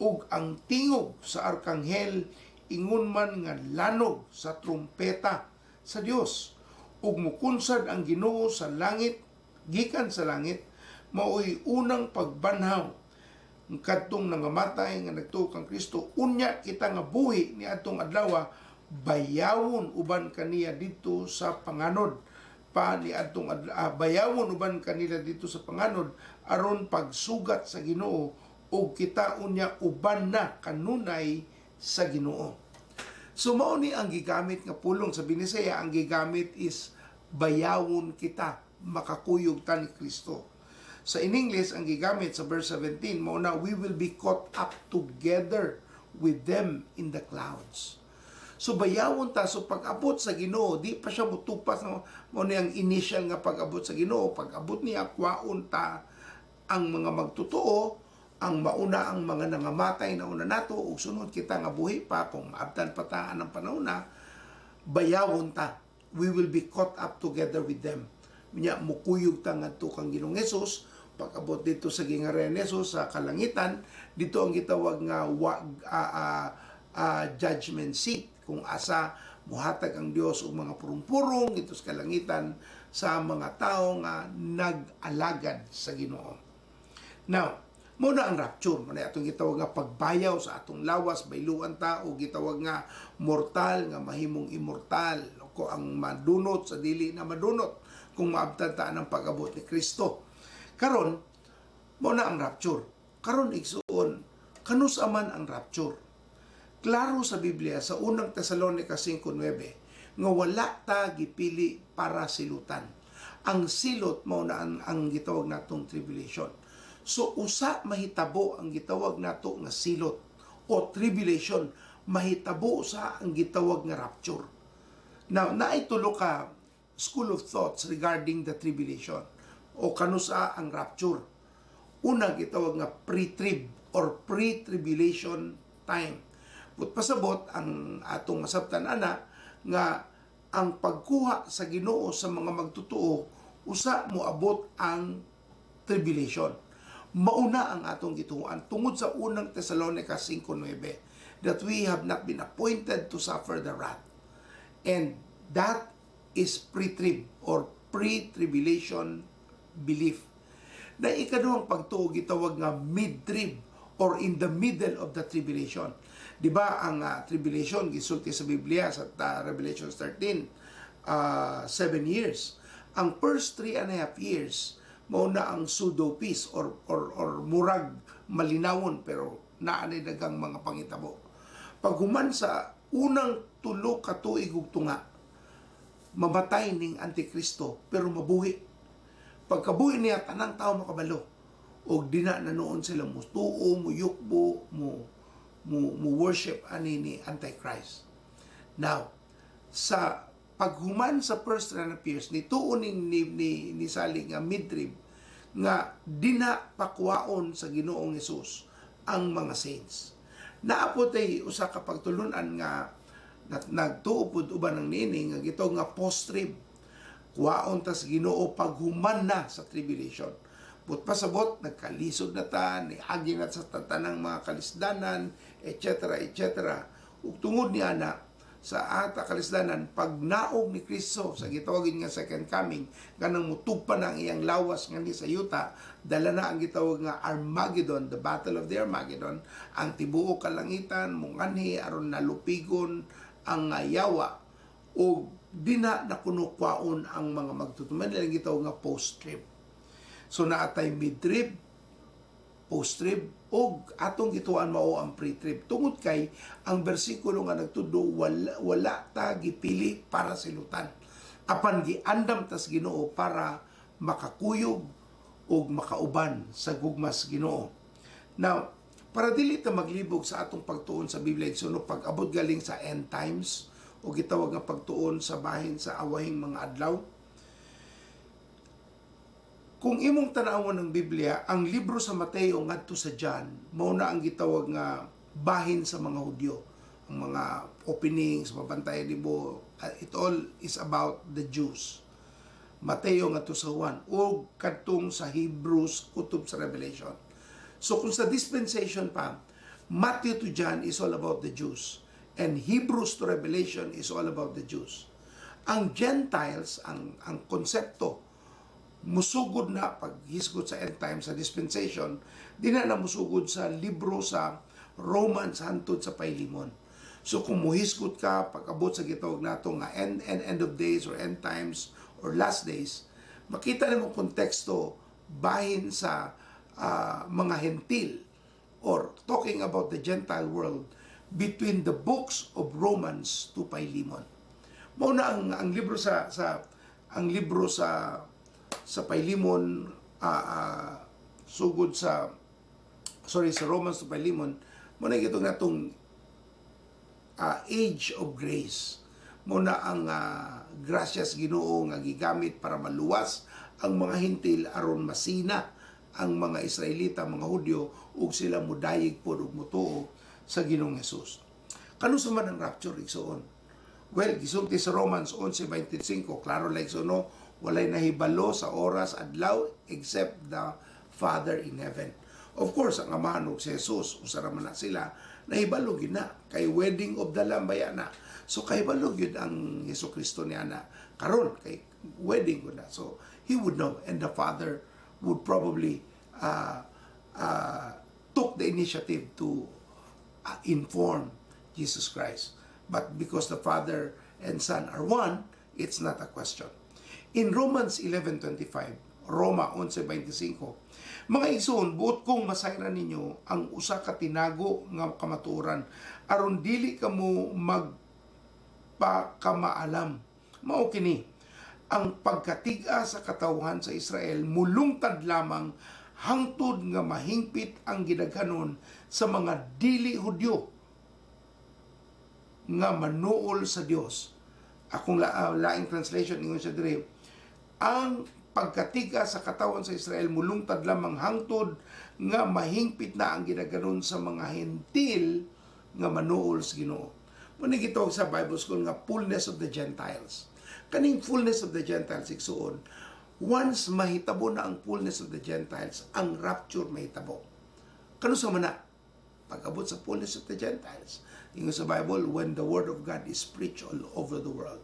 ug ang tingog sa arkanghel, ingon man nga lanog sa trumpeta sa Dios, ug mukunsad ang Ginoo sa langit gikan sa langit. Maoy unang pagbanhaw kadtong nangamatay nga nagtuo kang Kristo. Unya kita nga buhi ni adtong adlaw bayawon uban kaniya didto sa panganod pa ni adtong bayawon uban kanila didto sa panganod aron pagsugat sa Ginoo, ug kita unya uban na kanunay sa Ginoo." So mao ni ang gigamit nga pulong sa Binisaya, ang gigamit is bayawon kita, makakuyog ta ni Kristo. Sa in English, ang gigamit sa verse 17, mao na we will be caught up together with them in the clouds. So bayawon ta. So pag-abot sa Ginoo, di pa siya mutupas, no? Mao ni ang initial nga pag-abot sa Ginoo. Pag-abot niya, kwaon ta ang mga magtotoo, ang mauna ang mga nangamatay na una nato ug sunod kita nga buhi pa, kung maabtan pa ta ang panahon na, bayawon ta. We will be caught up together with them. Nya mukuyog ta ngadto kang Ginoong Hesus. Pag-abot didto sa gingharian ni Jesus sa kalangitan, dito ang gitawag nga judgment seat, kung asa muhatag ang Dios og mga purong-purong dito sa kalangitan sa mga tao nga nag-alagad sa Ginoo. Now, mao na ang rapture, mao na atong gitawag nga pagbayaw sa atong lawas, bayluan ta o gitawag nga mortal nga mahimong immortal, ko ang madunot sa dili na madunot kung maabtan ta ng pag-abot ni Kristo. Karon, mao na ang rapture. Karon, igsuon, kanus man ang rapture? Klaro sa Biblia sa Unang Tesalonica 5:9 nga wala ta gipili para silutan. Ang silot mao na ang gitawag natong tribulation. So usa mahitabo ang gitawag nato nga silot o tribulation, mahitabo sa ang gitawag nga rapture. Now, naay tulo ka school of thoughts regarding the tribulation o kanusa ang rapture. Una, gitawag nga pre-trib or pre-tribulation time. But pasabot ang atong masabtan ana nga ang pagkuha sa Ginoo sa mga magtotoo, usa moabot ang tribulation. Mauna ang atong gituohan tungod sa Unang Tesalonica 5:9 that we have not been appointed to suffer the wrath. And that is pre-trib or pre-tribulation belief. Na ikaduhang pagtuo, gitawag nga mid-trib or in the middle of the tribulation. Di ba ang tribulation gisulti sa Biblia sa Revelation 13, 7 years. Ang first 3.5 years mao na ang pseudo peace or murag malinawon pero naa nay daghang mga pangitabo. Paghuman sa unang 3 ka tuig ug tunga, mamatay ning Antikristo pero mabuhi. Pagkabuhi niya, tanang tao makabalo. Og dina na noon sila mutuo, muyukbo, mo worship ani ni Antichrist. Now, sa paghuman sa first 3.5 years, nituo ni Sali nga mid-trib nga dina pakuwaon sa Ginoong Hesus ang mga saints. Naa pod tay usa ka pagtulunan nga nagtuo pod uban ng niini nga gitawag nga post-trib. Kuwaon ta sa Ginoo paghuman na sa tribulation. But pasabot, nagkalisod na ta, niagi na sa tanang mga kalisdanan, etc., etc. Ug tungod ni ana sa ata kalisdanan, pag naog ni Kristo sa gitawagin nga second coming, kanang mutugpa na ang iyang lawas nga ni sa yuta, dala na ang gitawag nga Armageddon, the battle of the Armageddon, ang tibuok kalangitan munganhi aron nalupigon ang yawa, ug dina na kuno kwaon ang mga magtutuman nilang gitawag nga post-trib. So naatay mid-trib, post-trib, og atong gituan mao ang pre-trib. Tungod kay ang bersikulo nga nagtudo, wala, wala ta gipili para silutan. Apan giandam tas Ginoo para makakuyog og makauban sa gugmas Ginoo. Now, para dili ta maglibog sa atong pagtuon sa Biblia, so no, pag-abot galing sa end times o gitawag nga pagtuon sa bahin sa awahing mga adlaw, kung imong tan-awon ng Biblia, ang libro sa Mateo ngadto sa John, mao na ang gitawag nga bahin sa mga Hudyo. Ang mga openings, mabantay libo, it all is about the Jews. Mateo ngadto sa Juan o kadtong sa Hebrews kutob sa Revelation. So kung sa dispensation pa, Matthew to John is all about the Jews and Hebrews to Revelation is all about the Jews. Ang Gentiles, ang konsepto musugod na paghisgot sa end time sa dispensation, di na na musugod sa libro sa Romans hantod sa Philemon. So kung muhisgot ka pag-abot sa gitawag nato nga end of days or end times or last days, makita nimo konteksto bahin sa mga Hentil or talking about the Gentile world between the books of Romans to Philemon. Mao na ang libro sa ang libro sa Philemon, sugod sa, sorry, sa Romans to Philemon, mao na gitong natong age of grace. Mao na ang grasyas Ginoo nga gigamit para maluwas ang mga Hentil aron masina ang mga Israelita, mga Hudyo, ug sila mudayig pod ug mutuo sa Ginoong Hesus. Kanusa man ang rapture, igsoon? Well, gisulti sa Romans 11:25, klaro like so, no, walay nahibalo sa oras, adlaw, except the Father in heaven. Of course, ang Amahan ug si Jesus, usa ra man na sila, nahibalo gyud na kay wedding of the Lamb baya na. So kahibalo gyud ang Hesus Kristo niya na karon kay wedding ko na. So he would know and the Father would probably took the initiative to inform Jesus Christ. But because the Father and Son are one, it's not a question. In Romans 11:25, Roma 11:25, "Mga igsoon, buot kong masayran ninyo ang usa ka tinago nga kamatuoran aron dili kamo magpakamaalam. Mao kini, ang pagkatig-a sa katawhan sa Israel mulungtad lamang hangtod nga mahingpit ang gidaghanon sa mga dili Hudyo nga manuol sa Dios." Akong laing translation, ingon siya diri, ang pagkatig-a sa katawan sa Israel mulungtad lamang hangtod nga mahingpit na ang gidaghanon sa mga Hentil nga manuol sa Ginoo. Mao ni gitawag sa Bible School nga fullness of the Gentiles. Kaning fullness of the Gentiles, igsuon, once mahitabo na ang fullness of the Gentiles, ang rapture mahitabo. Kanusa man na? Pag-abot sa fullness of the Gentiles. Ingon sa Bible, when the word of God is preached all over the world.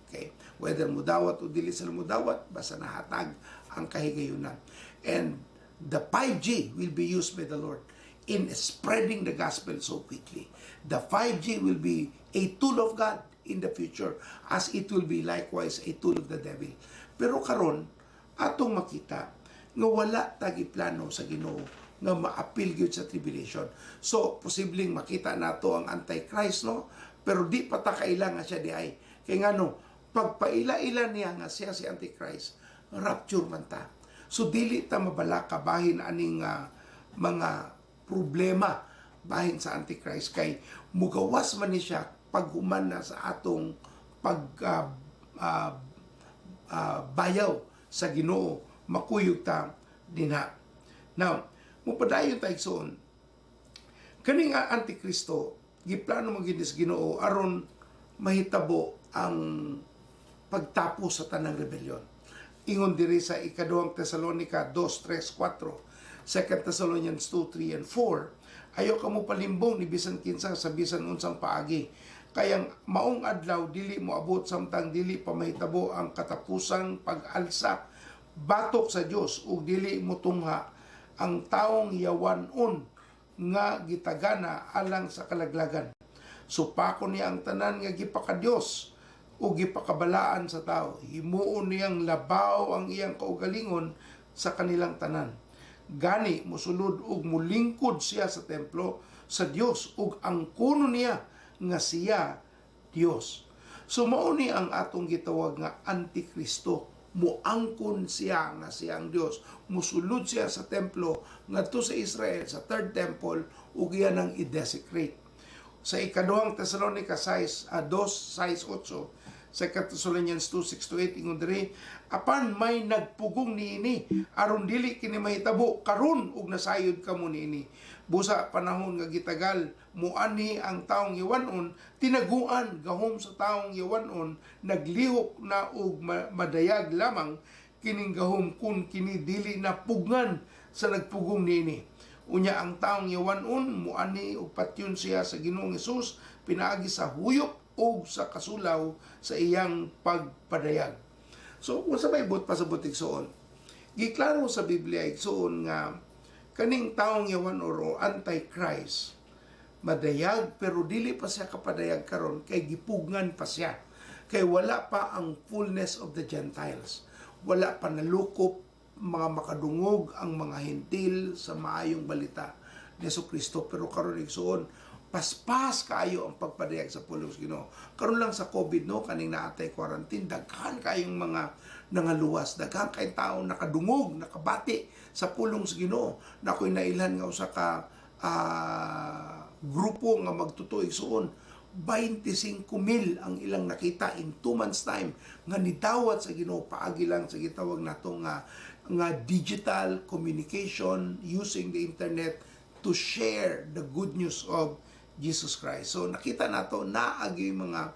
Okay? Whether mudawat o dili sila mudawat, basta nahatag ang kahigayunan. And the 5G will be used by the Lord in spreading the gospel so quickly. The 5G will be a tool of God in the future as it will be likewise a tool of the devil. Pero karon atong makita nga wala ta giplano sa Ginoo nga maapil gyud sa tribulation. So posibleng makita nato ang Antichrist, no, pero di pa ta kaila nga siya diay. Kay ngano, pagpaila-ila niya nga siya si Antichrist, rapture man ta. So dili ta mabalaka bahin aning mga problema bahin sa Antichrist kay mugawas man ni siya paghuman na sa atong pag bayaw sa Ginoo, makuyog ta dinha. Now, mupadayon ta, igsoon. Kaning Antikristo, giplano man gyud sa Ginoo aron mahitabo ang pagtapos sa tanang rebellion. Ingon diri sa Ikaduhang Tesalonika 2:3-4, 2 Thessalonians 2, 3 and 4, "Ayaw kamo palimbong ni bisan kinsa sa bisan unsang paagi. Kay ang maong adlaw dili moabot samtang dili pa mahitabo ang katapusang pag-alsa batok sa Dios ug dili motungha ang taong yawan-on nga gitagana alang sa kalaglagan. Supakon niya ang tanan nga gipakadiyos o gipakabalaan sa tao. Himuon niyang labaw ang iyang kaugalingon sa kanilang tanan. Gani musulod ug mulingkod siya sa templo sa Dios ug angkonon niya nga siya Dios." So mao ni ang atong gitawag nga Antikristo. Muangkon siya nga siya ang Dios. Musulod siya sa templo ngadto sa Israel, sa third temple, ug iyan ang i-desecrate. Sa Ikaduhang Tesalonica 6, 2, 6, 8, 2 Thessalonians 2, 6 to 8, ingon diri, "Apan may nagpugong niini aron dili kini mahitabo karon ug nasayod kamo niini. Busa panahon nga gitagal, muanhi ang taong yawanon, tinaguan gahom sa taong yawanon, naglihok na og madayag lamang kining gahom kun kini dili na pugngan sa nagpugong niini. Unya ang taong yawanon muanhi ug patyon siya sa Ginoong Hesus pinaagi sa huyop ug sa kasulaw sa iyang pagpadayag." So, kung sa may buot pasabot, igsuon, giklaro sa Biblia, igsuon, nga kaning taong yawan or Antichrist madayag, pero dili pa siya kapadayag karon kay gipugngan pa siya. Kay wala pa ang fullness of the Gentiles. Wala pa nalukop mga makadungog ang mga Hentil sa maayong balita ni Hesus Kristo. Pero karon, igsuon, paspas kaayo ang pagpadayag sa pulong sa Ginoo. Karon lang sa COVID, no, kaning naatay quarantine, daghan kayong mga nangaluwas, daghan kay tao nakadungog, nakabati sa pulong sa Ginoo. Na ako'y nailhan nga usa ka grupo nga magtutuo, igsuon, 25 mil ang ilang nakita in 2 months time nga nidawat sa Ginoo paagi lang sa gitawag nato nga digital communication using the internet to share the good news of Jesus Christ. So nakita nato naagi mga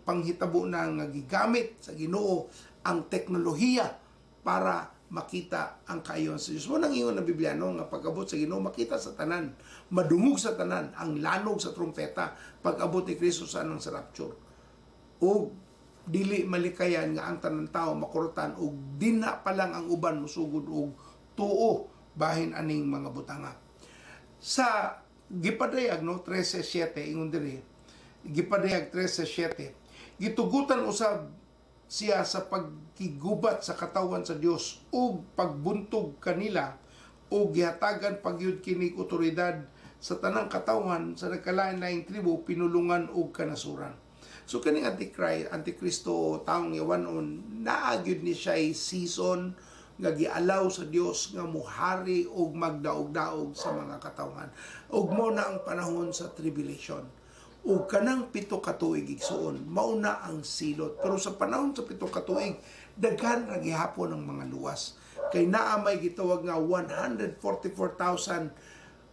panghitabo na nga gigamit sa Ginoo ang teknolohiya para makita ang kaayohan sa Diyos. Mao nang ingon ng Biblia, no, nga pag-abot sa Ginoo makita sa tanan, madungog sa tanan ang lanog sa trumpeta pag-abot ni Kristo sa anang sa rapture. O dili malikayan nga ang tanan tao makurutan og dinha pa lang ang uban musugod og tuo bahin aning mga butanga. Sa gipadayag, no, 13:7, ingon diri, Gipadayag 13:7, "Gitugutan usab siya sa pagkigubat sa katawhan sa Dios ug pagbuntog kanila ug gihatagan pagyud kini otoridad sa tanang katawhan sa nagkalain-laing tribo, pinulungan ug kanasuran." So kaning Antichrist, Antikristo, taong yawanon, naa gyud ni siya season nga gialaw sa Dios nga muhari og magdaog-daog sa mga katawhan. Ug mao na ang panahon sa tribulation. Ug kanang 7 ka tuig, igsuon, mao na ang silot. Pero sa panahon sa 7 ka tuig, daghan ra gihapon ang mga luwas. Kay naa may gitawag nga 144,000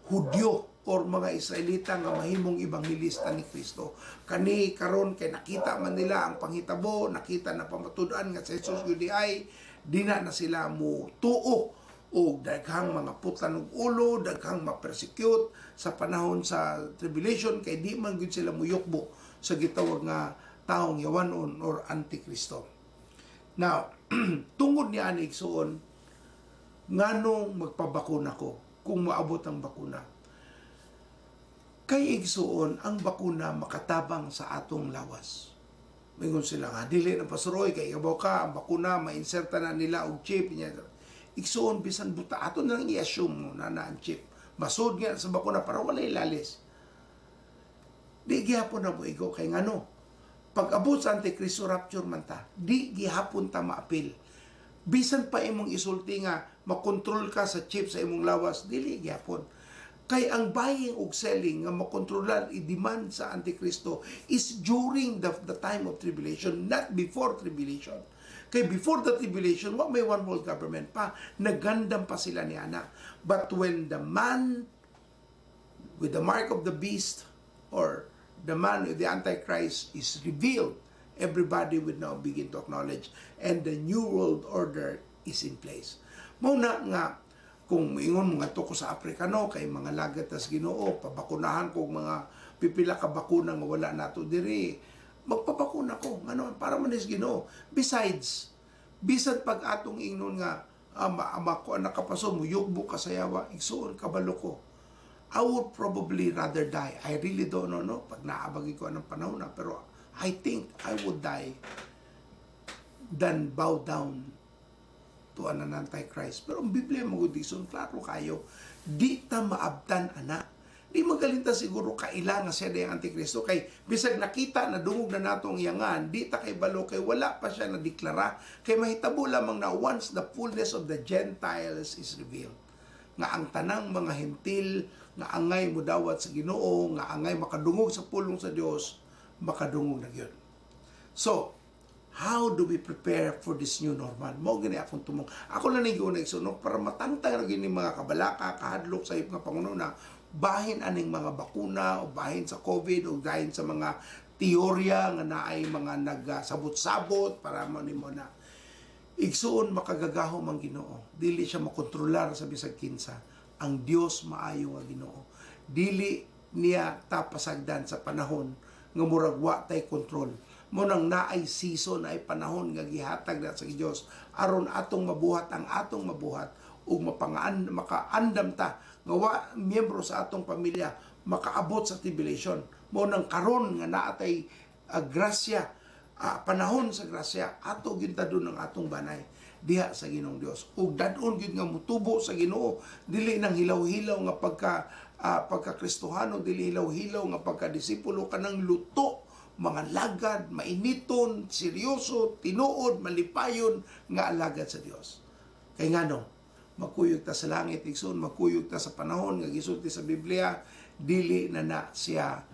Hudyo or mga Israelita nga mahimong ebanghelista ni Kristo. Kani karon kay nakita man nila ang panghitabo, nakita na pamatud-an nga si Jesus gyud ay dina na sila mo tuo og daghang mga putlan og ulo, daghang ma-persecute sa panahon sa tribulation kay di man gyud sila muyukbo sa gitawag nga taong yawanon or Antikristo. Now, tungod ni ani, igsuon, nganong magpabakuna ko kung maabot ang bakuna? Kay igsuon, ang bakuna makatabang sa atong lawas. Mingon sila nga, "Dili na, Pastor Roy, kay kabaw ka, ang bakuna, ma-inserta na nila og chip." Niya. Igsuon, bisan buta, ato na lang i-assume mo na na ang chip. Masud nga sa bakuna para walay lalis. Di gihapon na mo igo kay ngano? Pag abot sa Antikristo, rapture man ta, di gihapon ta maapil. Bisan pa imong isulti nga makontrol ka sa chip sa imong lawas, dili gihapon. Kay ang buying ug selling nga makontrolar i-demand sa Antikristo is during the time of tribulation, not before tribulation. Kay before the tribulation, wa may one world government pa, nagandam pa sila ni ana. But when the man with the mark of the beast or the man with the Antichrist is revealed, everybody would now begin to acknowledge and the new world order is in place. Mao na nga Kung ingon mga ko sa Afrikano kay mga lagat tas Ginoo, pabakunahan ko og mga pipila ka bakuna nga wala nato diri, magpabakuna ko ngano para man is Ginoo. Besides, bisan pag atong ingnon nga ama ko nakapaso, muyugbo ka sa yawa, igsuon, kabalo ko, I would probably rather die. I really don't know, no, pag naabagi ko anong panahon na, pero I think I would die than bow down to an antichrist. Pero ang Biblia mo dison, klaro kayo, di ta maabtan ana. Di magalinta siguro kaila nga siya ang antikristo kay bisag nakita na dungog na nato ang iyangan, di ta kay balo kay wala pa siya nadeklara, kay mahitabo lamang na once the fullness of the Gentiles is revealed, nga ang tanang mga Hentil nga angay mudawat sa Ginoo, nga angay makadungog sa pulong sa Dios, makadungog na gyud. So, how do we prepare for this new normal? Mao gani akong tumong. Ako lang ning giuna, igsoon, para matangtang ra gyud ni mga kabalaka, kahadlok sa nga pangununa, bahin aning mga bakuna o bahin sa COVID o bahin sa mga teorya nga naay mga nagsabot-sabot para mo nimo na. Igsuon, makagagahom ang Ginoo. Dili siya makontrolar sa bisag kinsa. Ang Dios maayo nga Ginoo. Dili niya tapasagdan sa panahon nga murag wa tay kontrol. Mo nang naay season, naay panahon nga gihatag na sa Dios aron atong mabuhat ang atong mabuhat ug mapangaan makaandam ta nga wa miyembro sa atong pamilya makaabot sa tribulation. Mo nang karon nga naatay grasya, panahon sa grasya, ato gyud tadon ang atong banay diha sa Ginoong Dios ug dad-on gyud nga mutubo sa Ginoo, dili nang hilaw-hilaw nga pagka Kristohano, dili hilaw-hilaw nga pagka disipulo, kanang luto, mga lagad, mainiton, seryoso, tinuod, malipayon nga alagad sa Dios. Kay ngano, makuyog ta sa langit, igsoon, makuyog ta sa panahon nga gisulti sa Biblia, dili na na siya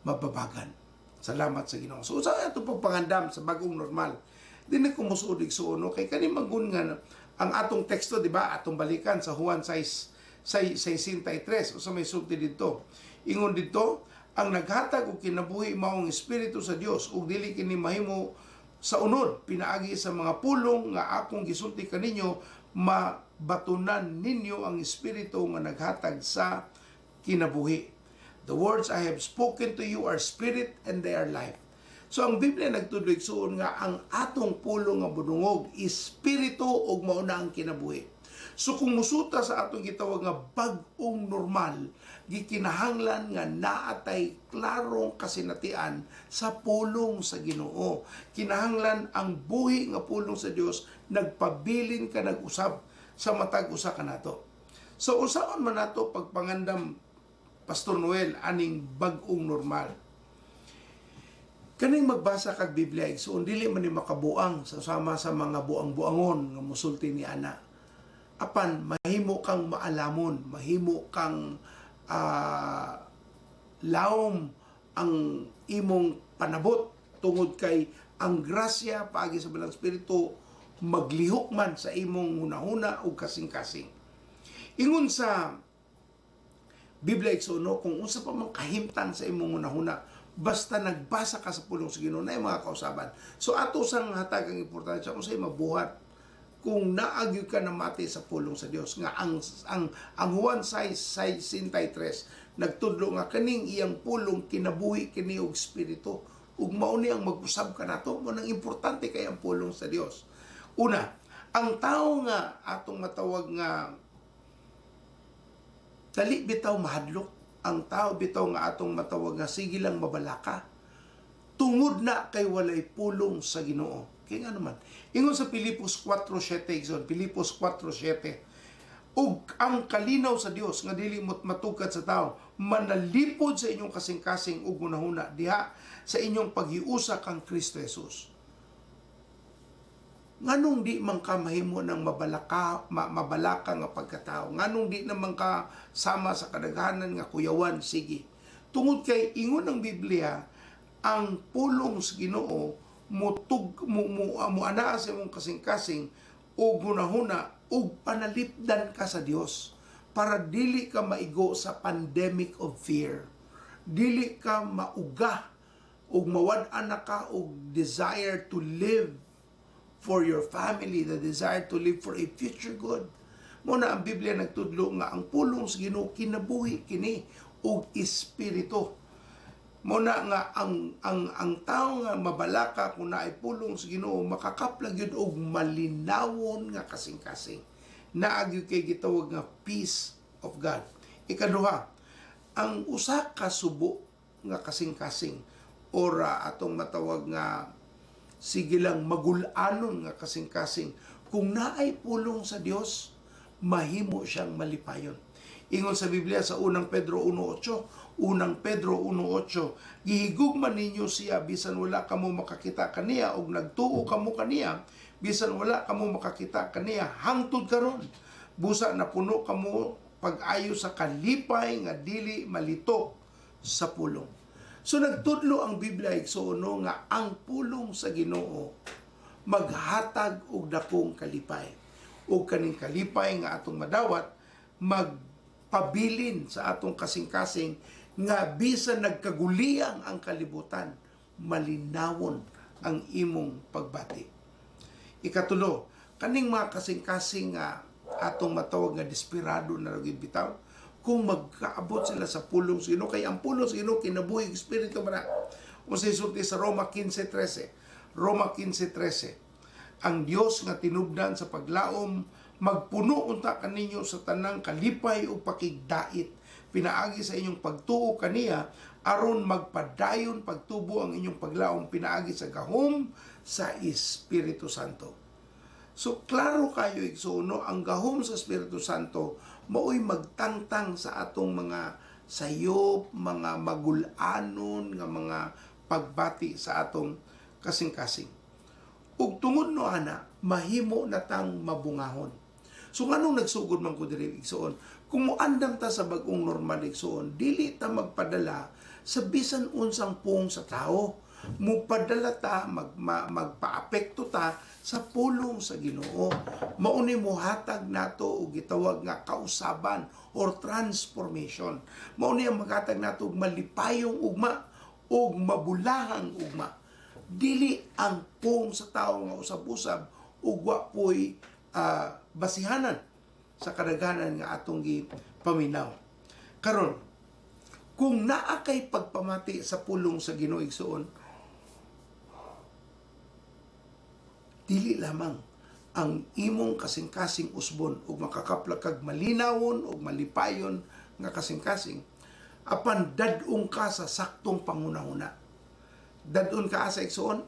mababagan. Salamat sa Ginoo. So sa ato pagpangandam sa bagong normal, dili ko musuod, igsoon, no? Kay kani magun nga ang atong teksto, di ba? Atong balikan sa Juan 6 6:63, o sa may sulti didto. Ingon didto, ang naghatag og kinabuhi mao ang Espiritu sa Dios ug dili kini mahimo sa unod. Pinaagi sa mga pulong nga akong gisulti kaninyo, mabatunan ninyo ang Espiritu nga naghatag sa kinabuhi. The words I have spoken to you are spirit and they are life. So ang Biblia nagtudlo, igsuon, nga ang atong pulong nga budungog espiritu ug mao na ang kinabuhi. So kung musuta sa atong gitawag nga bag-ong normal, gikinahanglan nga naatay klarong kasinatian sa pulong sa Ginoo. Kinahanglan ang buhi nga pulong sa Dios nagpabilin ka nag-usab sa matag usa kanato. So usaon man nato pagpangandam, Pastor Noel, aning bag-ong normal? Kaning magbasa kag Biblia, igsuon, dili man ni makabuang sa sama sa mga buang-buangon nga musulti ni ana. Apan mahimo kang maalamon, mahimo kang lawom ang imong panabot tungod kay ang grasya paagi sa Balang Espiritu maglihok man sa imong hunahuna ug kasing-kasing. Ingon sa Biblia, igsoon, no, kung unsa pa man kahimtang sa imong hunahuna, basta nagbasa ka sa pulong sa Ginoo, na mga kausaban. So ato sang hatag ang importansya unsay mabuhat kung naagyo ka na mati sa pulong sa Dios, nga ang Juan 6:63 nagtudlo nga kaning iyang pulong kinabuhi kini og espiritu ug mao ni ang mag-usab kanato. Mo nang importante kay ang pulong sa Dios. Una, ang tao nga atong matawag nga dali bitaw mahadlok, ang tao bitaw nga atong matawag nga sige lang mabalaka, tungod na kay walay pulong sa Ginoo. Kay nga naman, ingon sa Pilipos 4:7, igsoon, Pilipos 4:7, ug ang kalinaw sa Dios nga dili mo matugkad sa tao manalipod sa inyong kasing-kasing ug hunahuna diha sa inyong paghiusa kang Kristo Jesus. Nganong di man ka mahimo ng mabalaka nga pagkatao? Nganong di naman ka sama sa kadaghanan nga kuyawan sige? Tungod kay ingon ang Biblia, ang pulong sa Ginoo mutug mo mo, mo anaa sa imong kasing-kasing ug hunahuna ug panalipdan ka sa Dios para dili ka maigo sa pandemic of fear. Dili ka mauga ug mawad-an na ka og desire to live for your family, the desire to live for a future good. Mao na ang Biblia nagtudlo nga ang pulong sa Ginoo kinabuhi kini ug espiritu. Mao na nga ang tawo nga mabalaka kung naay pulong sa Ginoo, makakaplag gyud og malinawon nga kasing-kasing. Naa gyud kay gitawag nga peace of God. Ikaduha, ang usa ka subo nga kasing-kasing or atong matawag nga sige lang magulanon nga kasing-kasing, kung naay pulong sa Dios, mahimo siyang malipayon. Ingon sa Biblia sa Unang Pedro 1.8, Unang Pedro 1.8, "Gihigugma ninyo siya bisan wala kamo makakita kaniya, ug nagtuo kamo kaniya bisan wala kamo makakita kaniya hangtod karon. Busa napuno kamo pag-ayo sa kalipay nga dili malito sa pulong." So nagtudlo ang Biblia, igsuon, no, nga ang pulong sa Ginoo maghatag og dakong kalipay. Ug kaning kalipay nga atong madawat magpabilin sa atong kasing-kasing nga bisan nagkaguliyang ang kalibutan, malinawon ang imong pagbati. Ikatulo, kaning mga kasing-kasing nga atong matawag nga desperado na ra gyud bitaw, kung magkaabot sila sa pulong sa Ginoo, kay ang pulong sa Ginoo kinabuhi, espiritu man na. Unsay sulti sa Roma 15:13? Roma 15:13. "Ang Dios nga tinubdan sa paglaom magpuno unta kaninyo sa tanang kalipay ug pakigdait pinaagi sa inyong pagtuo kaniya, aron magpadayon pagtubo ang inyong paglaom pinaagi sa gahom sa Espiritu Santo." So klaro kayo, igsuon, no, ang gahom sa Espiritu Santo maoy magtangtang sa atong mga sayop, mga magulanon nga mga pagbati sa atong kasing-kasing. Ug tungod no ana, mahimo na tang mabungahon. So nganong nagsugod man ko diri, igsuon? Kung moandam ta sa bag-ong normal, igsuon, dili ta magpadala sa bisan unsang puong sa tao. Mupadala ta, magpaapekto ta sa pulong sa Ginoo. Mao ni mohatag nato og gitawag nga kausaban or transformation. Mao ni ang maghatag nato og malipayong ugma og mabulahang ugma. Dili ang puong sa tao nga usab-usab ug wa poy basihanan sa kadaghanan nga atong gipaminaw. Karon, kung naa kay pagpamati sa pulong sa Ginoo, igsuon, dili lamang ang imong kasing-kasing usbon ug makakaplag kag malinawon ug malipayon nga kasing-kasing, apan dad-ong ka sa saktong panghunahuna. Dad-on ka asa, igsuon?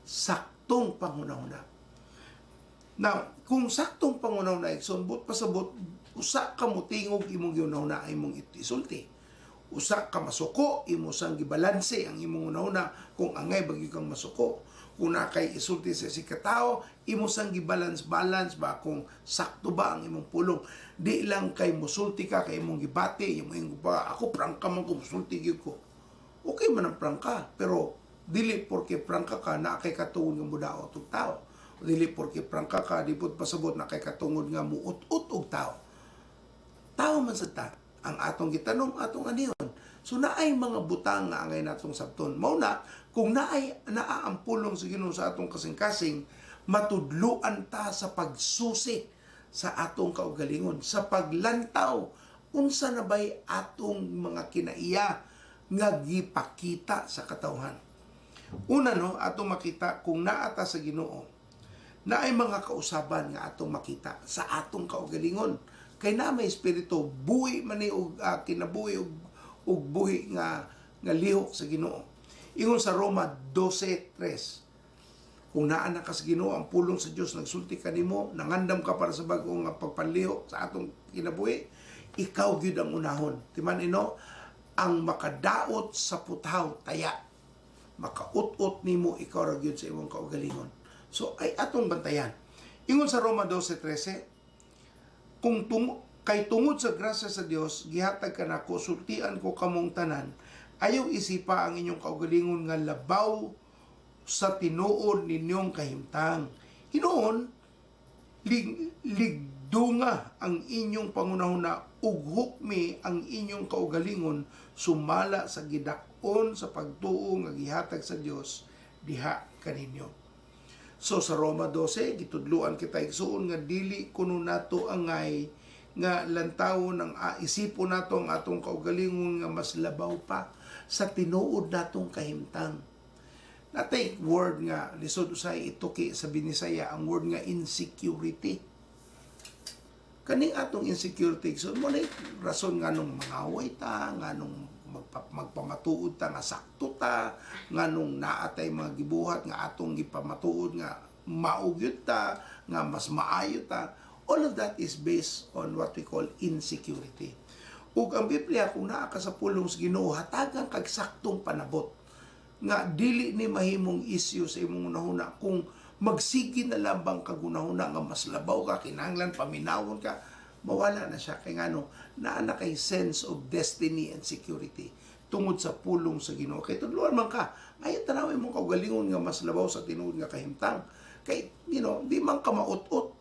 Saktong panghunahuna. Now, kung saktong panghunahuna, igsuon, but pasabot, usa ka mutingog imong gihunahuna imong isulti. Usa ka masuko imo sang gibalanse ang imong hunahuna kung angay bagyo kang masuko. Kung naa kay isulti sa si katao, imo sang gibalance balance ba kung sakto ba ang imong pulong. Di lang kay musulti ka kay imong gibati, imong ingon pa, "Ako prangka man ko, musulti gyud ko." Okay man ang prangka, pero dili porke prangka ka naa kay katungod nga mudaot og tao. Dili porke prangka ka, di pud pasabot naa kay katungod nga muut-ut og tao. Tao man sad ta. Ang atong gitanom, atong anihon. So naay mga butang nga angay natong sabton. Mao na kung naay naa ang pulong sa Ginoo sa atong kasing-kasing, matudluan ta sa pagsusi sa atong kaugalingon, sa paglantaw unsa na bay atong mga kinaiya nga gipakita sa katawhan. Una, no, atong makita kung naa ta sa Ginoo, naay mga kausaban nga atong makita sa atong kaugalingon. Kay na may espiritu, buhi man ni og kinabuhi og buhi nga nga lihok sa Ginoo. Ingon sa Roma 12:3, kung naa na ka sa Ginoo, ang pulong sa Dios nagsulti kanimo, nangandam ka para sa bag-ong nga pagpanlihok sa atong kinabuhi, ikaw gyud ang unahon. Timan ino, ang makadaot sa puthaw taya. Makaut-ut nimo, ikaw ra gyud sa imong kaugalingon. So ay atong bantayan. Ingon sa Roma 12:13, kung kay tungod sa grasya sa Dios gihatag kanako, sultian ko kamong tanan, ayaw isipa ang inyong kaugalingon nga labaw sa tinuod ninyong kahimtang. Hinuon, ligdunga ang inyong pangunahuna ug hukmi ang inyong kaugalingon sumala sa gidak-on sa pagtuo nga gihatag sa Dios diha kaninyo. So sa Roma 12, gitudluan kita, igsuon, nga dili kuno nato angay nga lantawon ang isipon nato ang atong kaugalingon nga mas labaw pa sa tinuod natong kahimtang. Natay word nga lisod usay ituki sa Binisaya, ang word nga insecurity. Kaning atong insecurity, so mo na rason nganong mangaway ta, nganong magpamatuod ta nga sakto ta, nganong naa tay mga gibuhat nga atong gipamatuod nga mao gyud ta, nga mas maayo ta. All of that is based on what we call insecurity. Ug ang Biblia, kung naa ka sa pulong sa Ginoo, hatagan kag saktong panabot nga dili ni mahimong issue sa imong hunahuna kung magsige na lamang kag hunahuna nga mas labaw ka, kinahanglan paminawon ka, mawala na siya kay ngano naa na kay sense of destiny and security tungod sa pulong sa Ginoo. Kay tudluan man ka, ayaw tanawin mong kaugalingon nga mas labaw sa tinuod nga kahimtang, kay di man ka maut-ut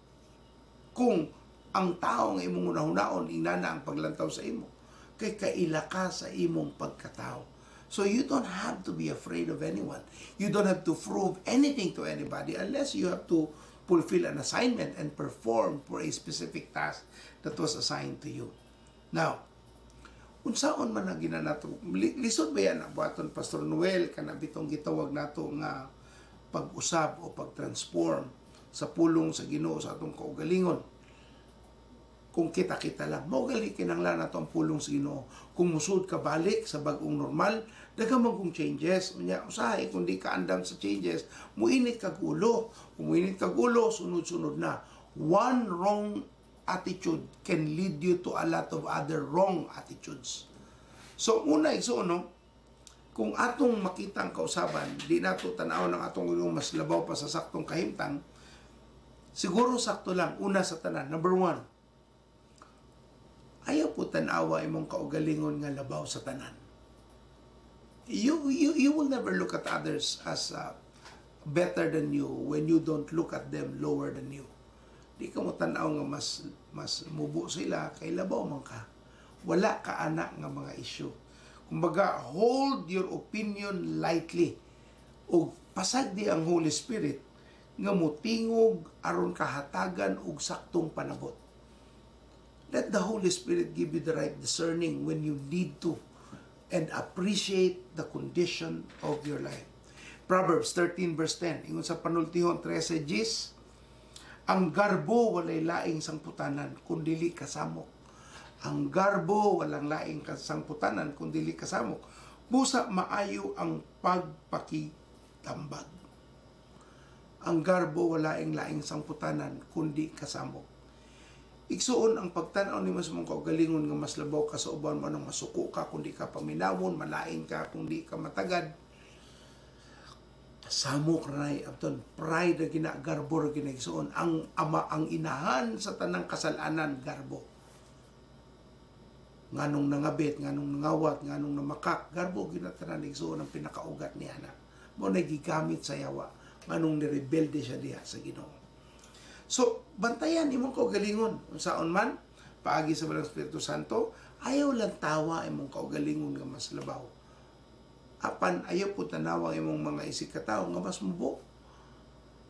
kung ang tao nga imong hunahunaon ingana ang paglantaw sa imo, kay kaila ka sa imong pagkatao. So you don't have to be afraid of anyone. You don't have to prove anything to anybody unless you have to fulfill an assignment and perform for a specific task that was assigned to you. Now, unsaon man ang ginanato, lisod ba yan ang buhaton, Pastor Noel, kana bitong gitawag nato nga pag-usab o pag-transform sa pulong sa Ginoo sa atong kaugalingon? Kung kita-kita lang, mao gali kinahanglan nato ang pulong sa Ginoo. Kung musud ka balik sa bag-ong normal, daghan man kung changes. Unya, usahay kung di ka andam sa changes, muinit kag ulo. Kung muinit kag ulo, sunod-sunod na. One wrong attitude can lead you to a lot of other wrong attitudes. So, una, igsuon, no? Kung atong makita ang kausaban, di nato tanaw ng atong ulong mas labaw pa sa saktong kahimtang, siguro sakto lang, una sa tanan. Number one, ayaw po tanawa imong kaugalingon nga labaw sa tanan. You will never look at others as better than you when you don't look at them lower than you. Di ka mo tanaw nga mas mas mubo sila kay labaw man ka. Wala ka ana nga mga issue. Kumbaga, hold your opinion lightly. O pasagdi ang Holy Spirit nga mutingog aron kahatagan og saktong panabot. Let the Holy Spirit give you the right discerning when you need to and appreciate the condition of your life. Proverbs 13 verse 10, ingon sa Panultihon 13 diyes, "Ang garbo walay laing sangputanan kun dili kasamok." Ang garbo walang laing sangputanan kun dili kasamok. Busa maayo ang pagpakitambag. Ang garbo walaing laing sangputanan kundi kasamok. Igsuon, ang pagtan-aw nimo sa mong kaugalingon nga mas labaw ka sa uban mo, anong masuko ka kung di ka paminawon, malain ka kung di ka matagad. Samok ray abton, pride ra gina, garbo ra gina, igsuon. Ang ama, ang inahan sa tanang kasalanan, garbo. Nganong nangabit, nganong nangawat, nganong namakak, garbo gina tanan, igsuon, ang pinakaugat niya na. Mo na gigamit sa yawa nganong nirebelde siya diha sa Ginoo. So, bantayan imong kaugalingon. Unsaon man, paagi sa Balaang Espiritu Santo, ayaw lang tawa imong kaugalingon nga mas labaw. Apan ayaw po tanawa imong mga isig katawo nga mas mubo.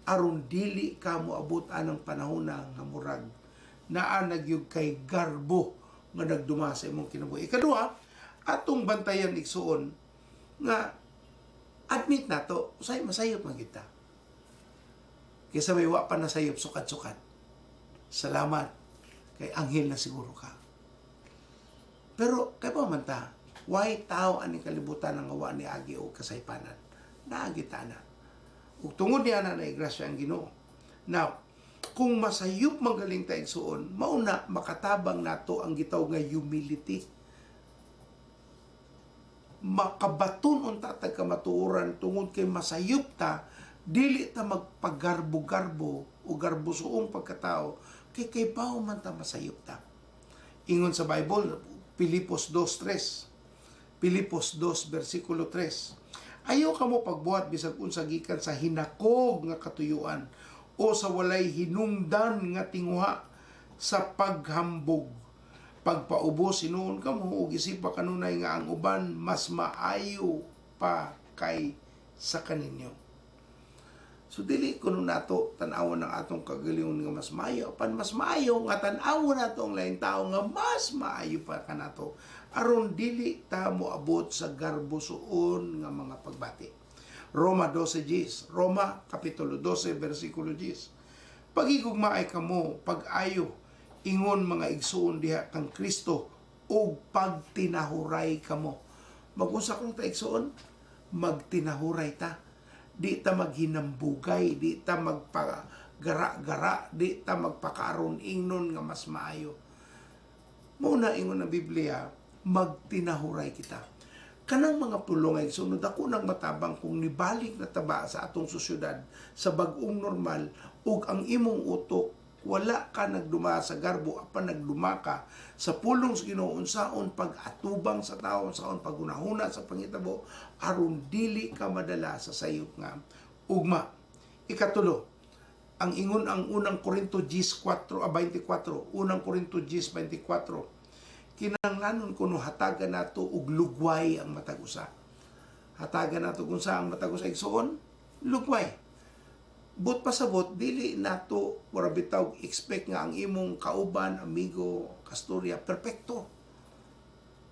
Aron dili ka moabot anang panahon na nga murag naa nagyug kay garbo nga nagduma sa imong kinabuhi. Ikaduha, atong bantayan, igsuon, nga admit nato, usay masayop man kita. Kaysa may wa pa nasayop, sukad-sukad. Salamat. Kay anghel na siguro ka. Pero kay pa man ta, why tao aning kalibutan ang wa ni agi og kasaypanan? Naagi ta na. Ug tungod niya na grasya ang Ginoo. Now, kung masayop magaling ta, igsuon, mauna makatabang nato ang gitawag nga humility. Makabaton unta tag kamatuoran tungod kay masayop ta, dili ta magpagarbo-garbo o garbosuong pagkatao kay kay man ta masayop ta. Ingon sa Bible, Pilipos 2:3. Pilipos 2 versikulo 3. "Ayaw kamo pagbuhat bisag unsa gikan sa hinakog nga katuyuan o sa walay hinungdan nga tinguha sa paghambog. Pagpaubos hinuon kamo ug isipa kanunay nga ang uban mas maayo pa kay sa kaninyo." So dili kuno nato tan-awon ang atong kagalingon nga mas maayo, apan mas maayo nga tan-awon nato ang laing tao nga mas maayo pa kanato aron dili ta moabot sa garbosoon nga mga pagbati. Roma 12:10, Roma kapitulo 12 bersikulo 10. Paghigugmaay kamo, pag-ayo, ingon mga igsuon diha kang Kristo ug pagtinahuray kamo. Mag-unsa kung ta, igsuon? Magtinahuray ta. Di ta maghinambugay, di ta magpagara-gara, di ta magpakaron ingnon nga mas maayo. Mao na ingon ang Biblia, magtinahuray kita. Kanang mga pulong ay sunod ako nang matabang kung nibalik na taba sa atong sosyudad sa bag-ong normal ug ang imong utok wala ka nagduma sa garbo apan nagduma ka sa pulong sa Ginoo unsaon pag-atubang sa tao, unsaon paghunahuna sa pangitabo aron dili ka madala sa sayop nga ugma. Ikatulo, ang ingon ang Unang Korinto 10:4 a 24, Unang Korinto 10:24, kinahanglanon kuno hatagan nato og lugway ang matag usa. Hatagan nato kung sa ang matag usa, igsuon, lugway. Buot pasabot, dili nato mura bitaw expect nga ang imong kauban, amigo, kasturya, perpekto.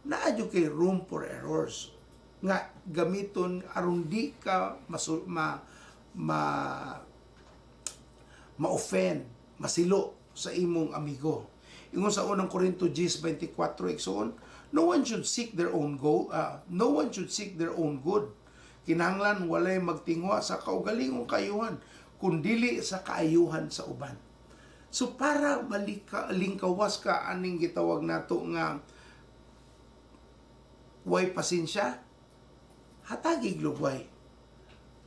Naa jud kay room for errors nga gamiton aron di ka masu, ma ma ma-offend, masilo sa imong amigo. Ingon sa Unang Korinto 10:24, igsoon, no one should seek their own goal, no one should seek their own good. Kinahanglan walay magtingwa sa kaugalingong kaayuhan, kundili sa kaayuhan sa uban. So para malika, lingkawas ka aning gitawag nato nga way pasensya, hatagig lugway.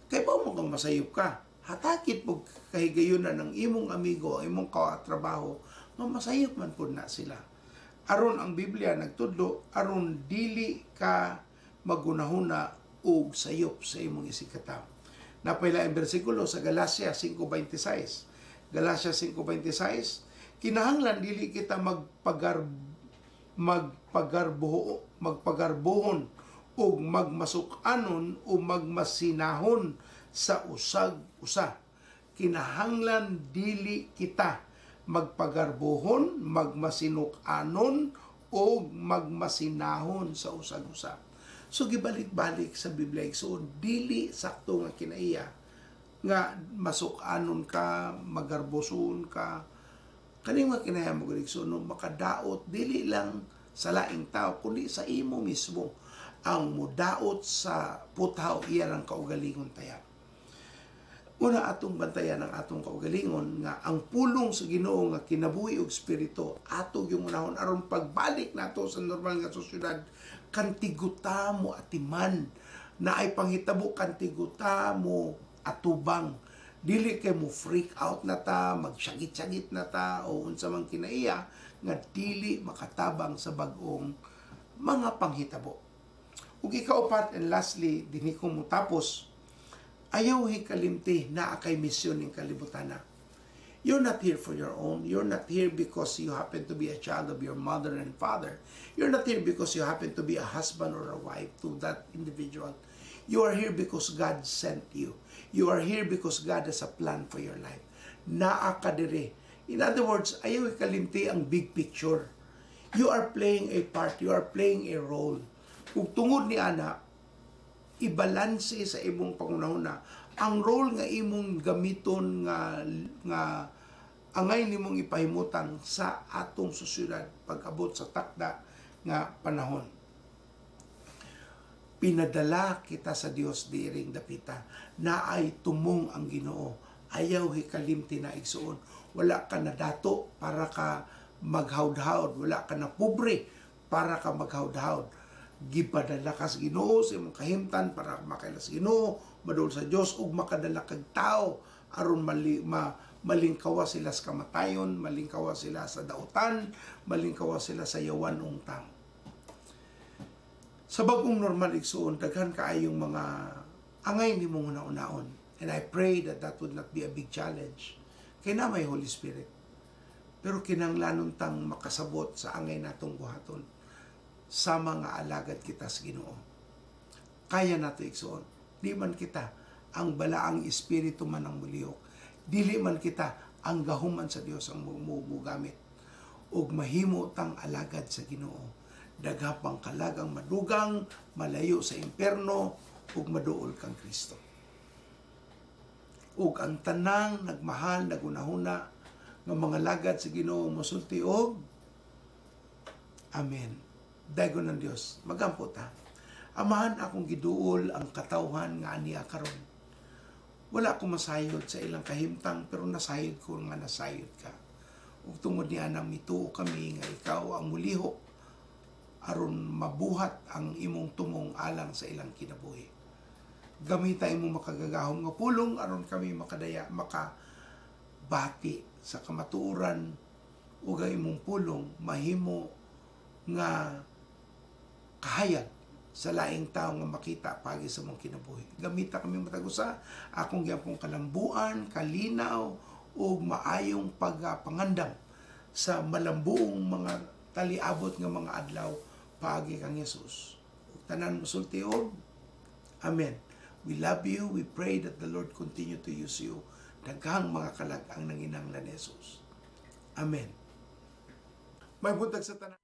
Kay ba mo kang masayop ka? Hatagit mo kahigayunan ng imong amigo, ang imong katrabaho, nga masayop man pud na sila. Aron ang Biblia nagtudlo, aron dili ka magunahuna og sayop sa imong isigkatawo. Naa pay laing bersikulo sa Galacia 5:26. Galacia 5:26, kinahanglan dili kita magpagarbohon ug magmasuk-anon o magmasinahon sa usag usa. Kinahanglan dili kita magpagarbohon, magmasinuk-anon o magmasinahon sa usag-usa. So gibalik-balik sa Biblia, igsuon, dili sakto nga kinaiya nga masuk-anon ka, magarboson ka. Kaning mga kinaiya mo, igsuon, no, makadaot dili lang sa laing tao kundi sa imo mismo. Ang mudaot sa putaw, iya lang kaugalingon taya. Una, atong bantayan ang atong kaugalingon nga ang pulong sa Ginoo nga kinabuhi ug espiritu ato yung unahon aron pagbalik nato sa normal nga sosyudad, kantiguta mo atiman na ay panghitabo, kantiguta mo atubang, dili kay mo freak out na ta, magsyagit-syagit na ta o unsa man kinaiya nga dili makatabang sa bag-ong mga panghitabo. Ug ikaupat and lastly, dinhi ko motapos, ayaw hikalimti naa kay misyon ning kalibutana. You're not here for your own. You're not here because you happen to be a child of your mother and father. You're not here because you happen to be a husband or a wife to that individual. You are here because God sent you. You are here because God has a plan for your life. Naa ka diri. In other words, ayaw ikalimti ang big picture. You are playing a part. You are playing a role. Ug tungod ni ana, ibalanse sa imong pangunahuna ang role nga imong gamiton nga angay nimong ipahimutang sa atong sosyudad pag-abot sa takda nga panahon. Pinadala kita sa Dios diring dapita, naay tumong ang Ginoo. Ayaw hikalimti na, igsuon. Wala ka nadato para ka maghawd-hawd, wala ka na pobre para ka maghawd-hawd. Gipadala ka sa Ginoo sa imong kahimtan para makaila sa Ginoo, maduol sa Dios ug makadala kag tao aron malingkawa sila sa kamatayon, malingkawa sila sa dautan, malingkawa sila sa yawan-ong tao. Sa bagong normal, igsuon, daghan kaayong mga angay nimong una-unaon. And I pray that that would not be a big challenge. Kay naa may Holy Spirit. Pero kinanglanon tang makasabot sa angay natong buhaton sa mga alagad kita sa Ginoo. Kaya nato, igsuon. Di man kita Ang balaang espiritu man ang mulihok. Dili man kita, ang gahom man sa Dios ang mugamit. Ug mahimo tang alagad sa Ginoo. Daghang kalag ang madugang, malayo sa imperno ug maduol kang Kristo. Ug ang tanang nagmahal, nagunahuna nga mga lagad sa Ginoo mosulti og Amen. Daygon ng Dios. Magampo ta. Amahan, akong giduol ang katawhan nga ania karon. Wala ko masayod sa ilang kahimtang, pero nasayod ko nga nasayod ka. Ug tungod niya nang mituo kami nga ikaw ang mulihok aron mabuhat ang imong tumong alang sa ilang kinabuhi. Gamita imong makagagahom nga pulong aron kami makadaya, makabati sa kamatuoran ug ang imong pulong mahimo nga kahayag sa laing tao nga makita pagi sa mong kinabuhi. Gamita kami matag usa, akong gyapong kalambuan, kalinaw ug maayong pagpangandam sa malambuong mga taliabot nga mga adlaw paagi kang Jesus. Ug tanan mosulti og Amen. We love you. We pray that the Lord continue to use you. Daghang mga kalag ang nanginanglan ni Jesus. Amen. May buntag sa tanan.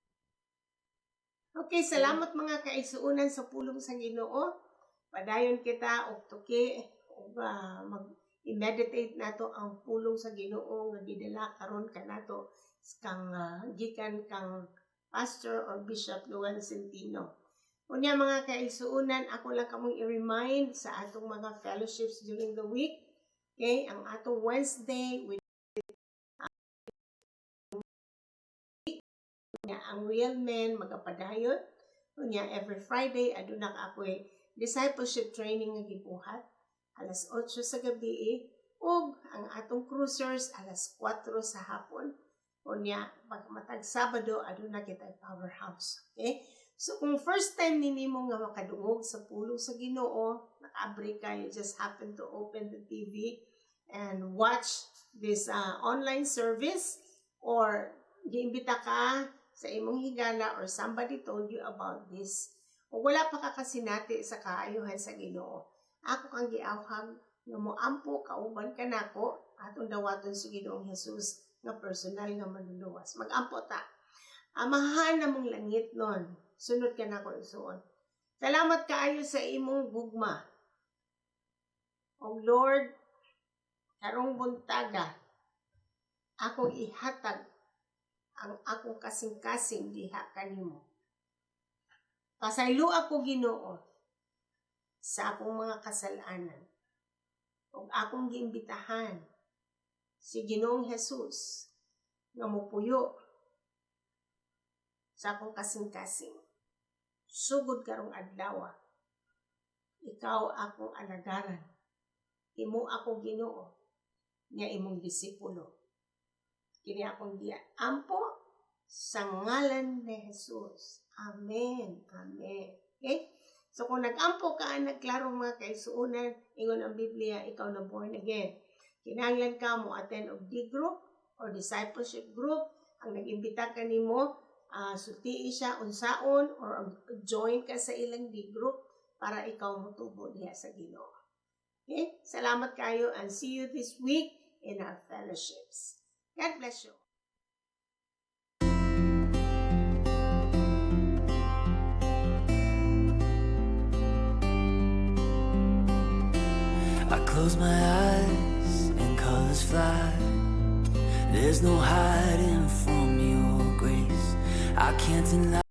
Okay, salamat mga kaigsuonan sa pulong sa Ginoo. Padayon kita og tuki ug mag i-meditate nato ang pulong sa Ginoo nga gidala karon kanato kang gikan kang Pastor or Bishop Luan Centino. Unya, mga kaigsuonan, ako lang kamong i-remind sa atong mga fellowships during the week. Okay, ang atong Wednesday with nga ang Real Men magapadayon. Unya, every Friday aduna ka ako'y discipleship training nga gibuhat alas 8 sa gabi ug ang atong cruisers alas 4 sa hapon. Unya, pag matag Sabado aduna kita powerhouse. Okay? So kung first time ni nimo nga makadungog sa pulong sa Ginoo, nakaabri ka, you just happen to open the TV and watch this online service or giimbita ka sa imong higala or somebody told you about this. O wala pa ka kasinati sa kaayuhan sa Ginoo. Ako kang giawhag nga moampo kauban ka nako atong dawaton si Ginoong Jesus nga personal nga manluluwas. Magampo ta. Amahan namong langitnon. Sunod ka nako, igsuon. Salamat kaayo sa imong gugma. O Lord, karong buntaga, akong ihatag ang akong kasing-kasing diha kanimo. Pasaylo ako, Ginoo, sa akong mga kasalanan. Ug akong giimbitahan si Ginoong Jesus nga mopuyo sa akong kasing-kasing. Sugod karong adlaw. Ikaw akong alagaran. Imo ako, Ginoo, nga imong disipulo. Kini akong giampo sa ngalan ni Jesus. Amen. Amen. Okay? So kung nag-ampo ka, nagklaro mga kaigsuonan, ingon ang Biblia, ikaw na born again. Kinahanglan ka mo attend og D group or discipleship group. Ang nag-imbita ka nimo, sultii siya unsaon or join ka sa ilang D group para ikaw motubo diha sa Ginoo. Okay? Salamat kayo and see you this week in our fellowships. God bless you. I close my eyes and colors fly. There's no hiding from your grace. I can't deny.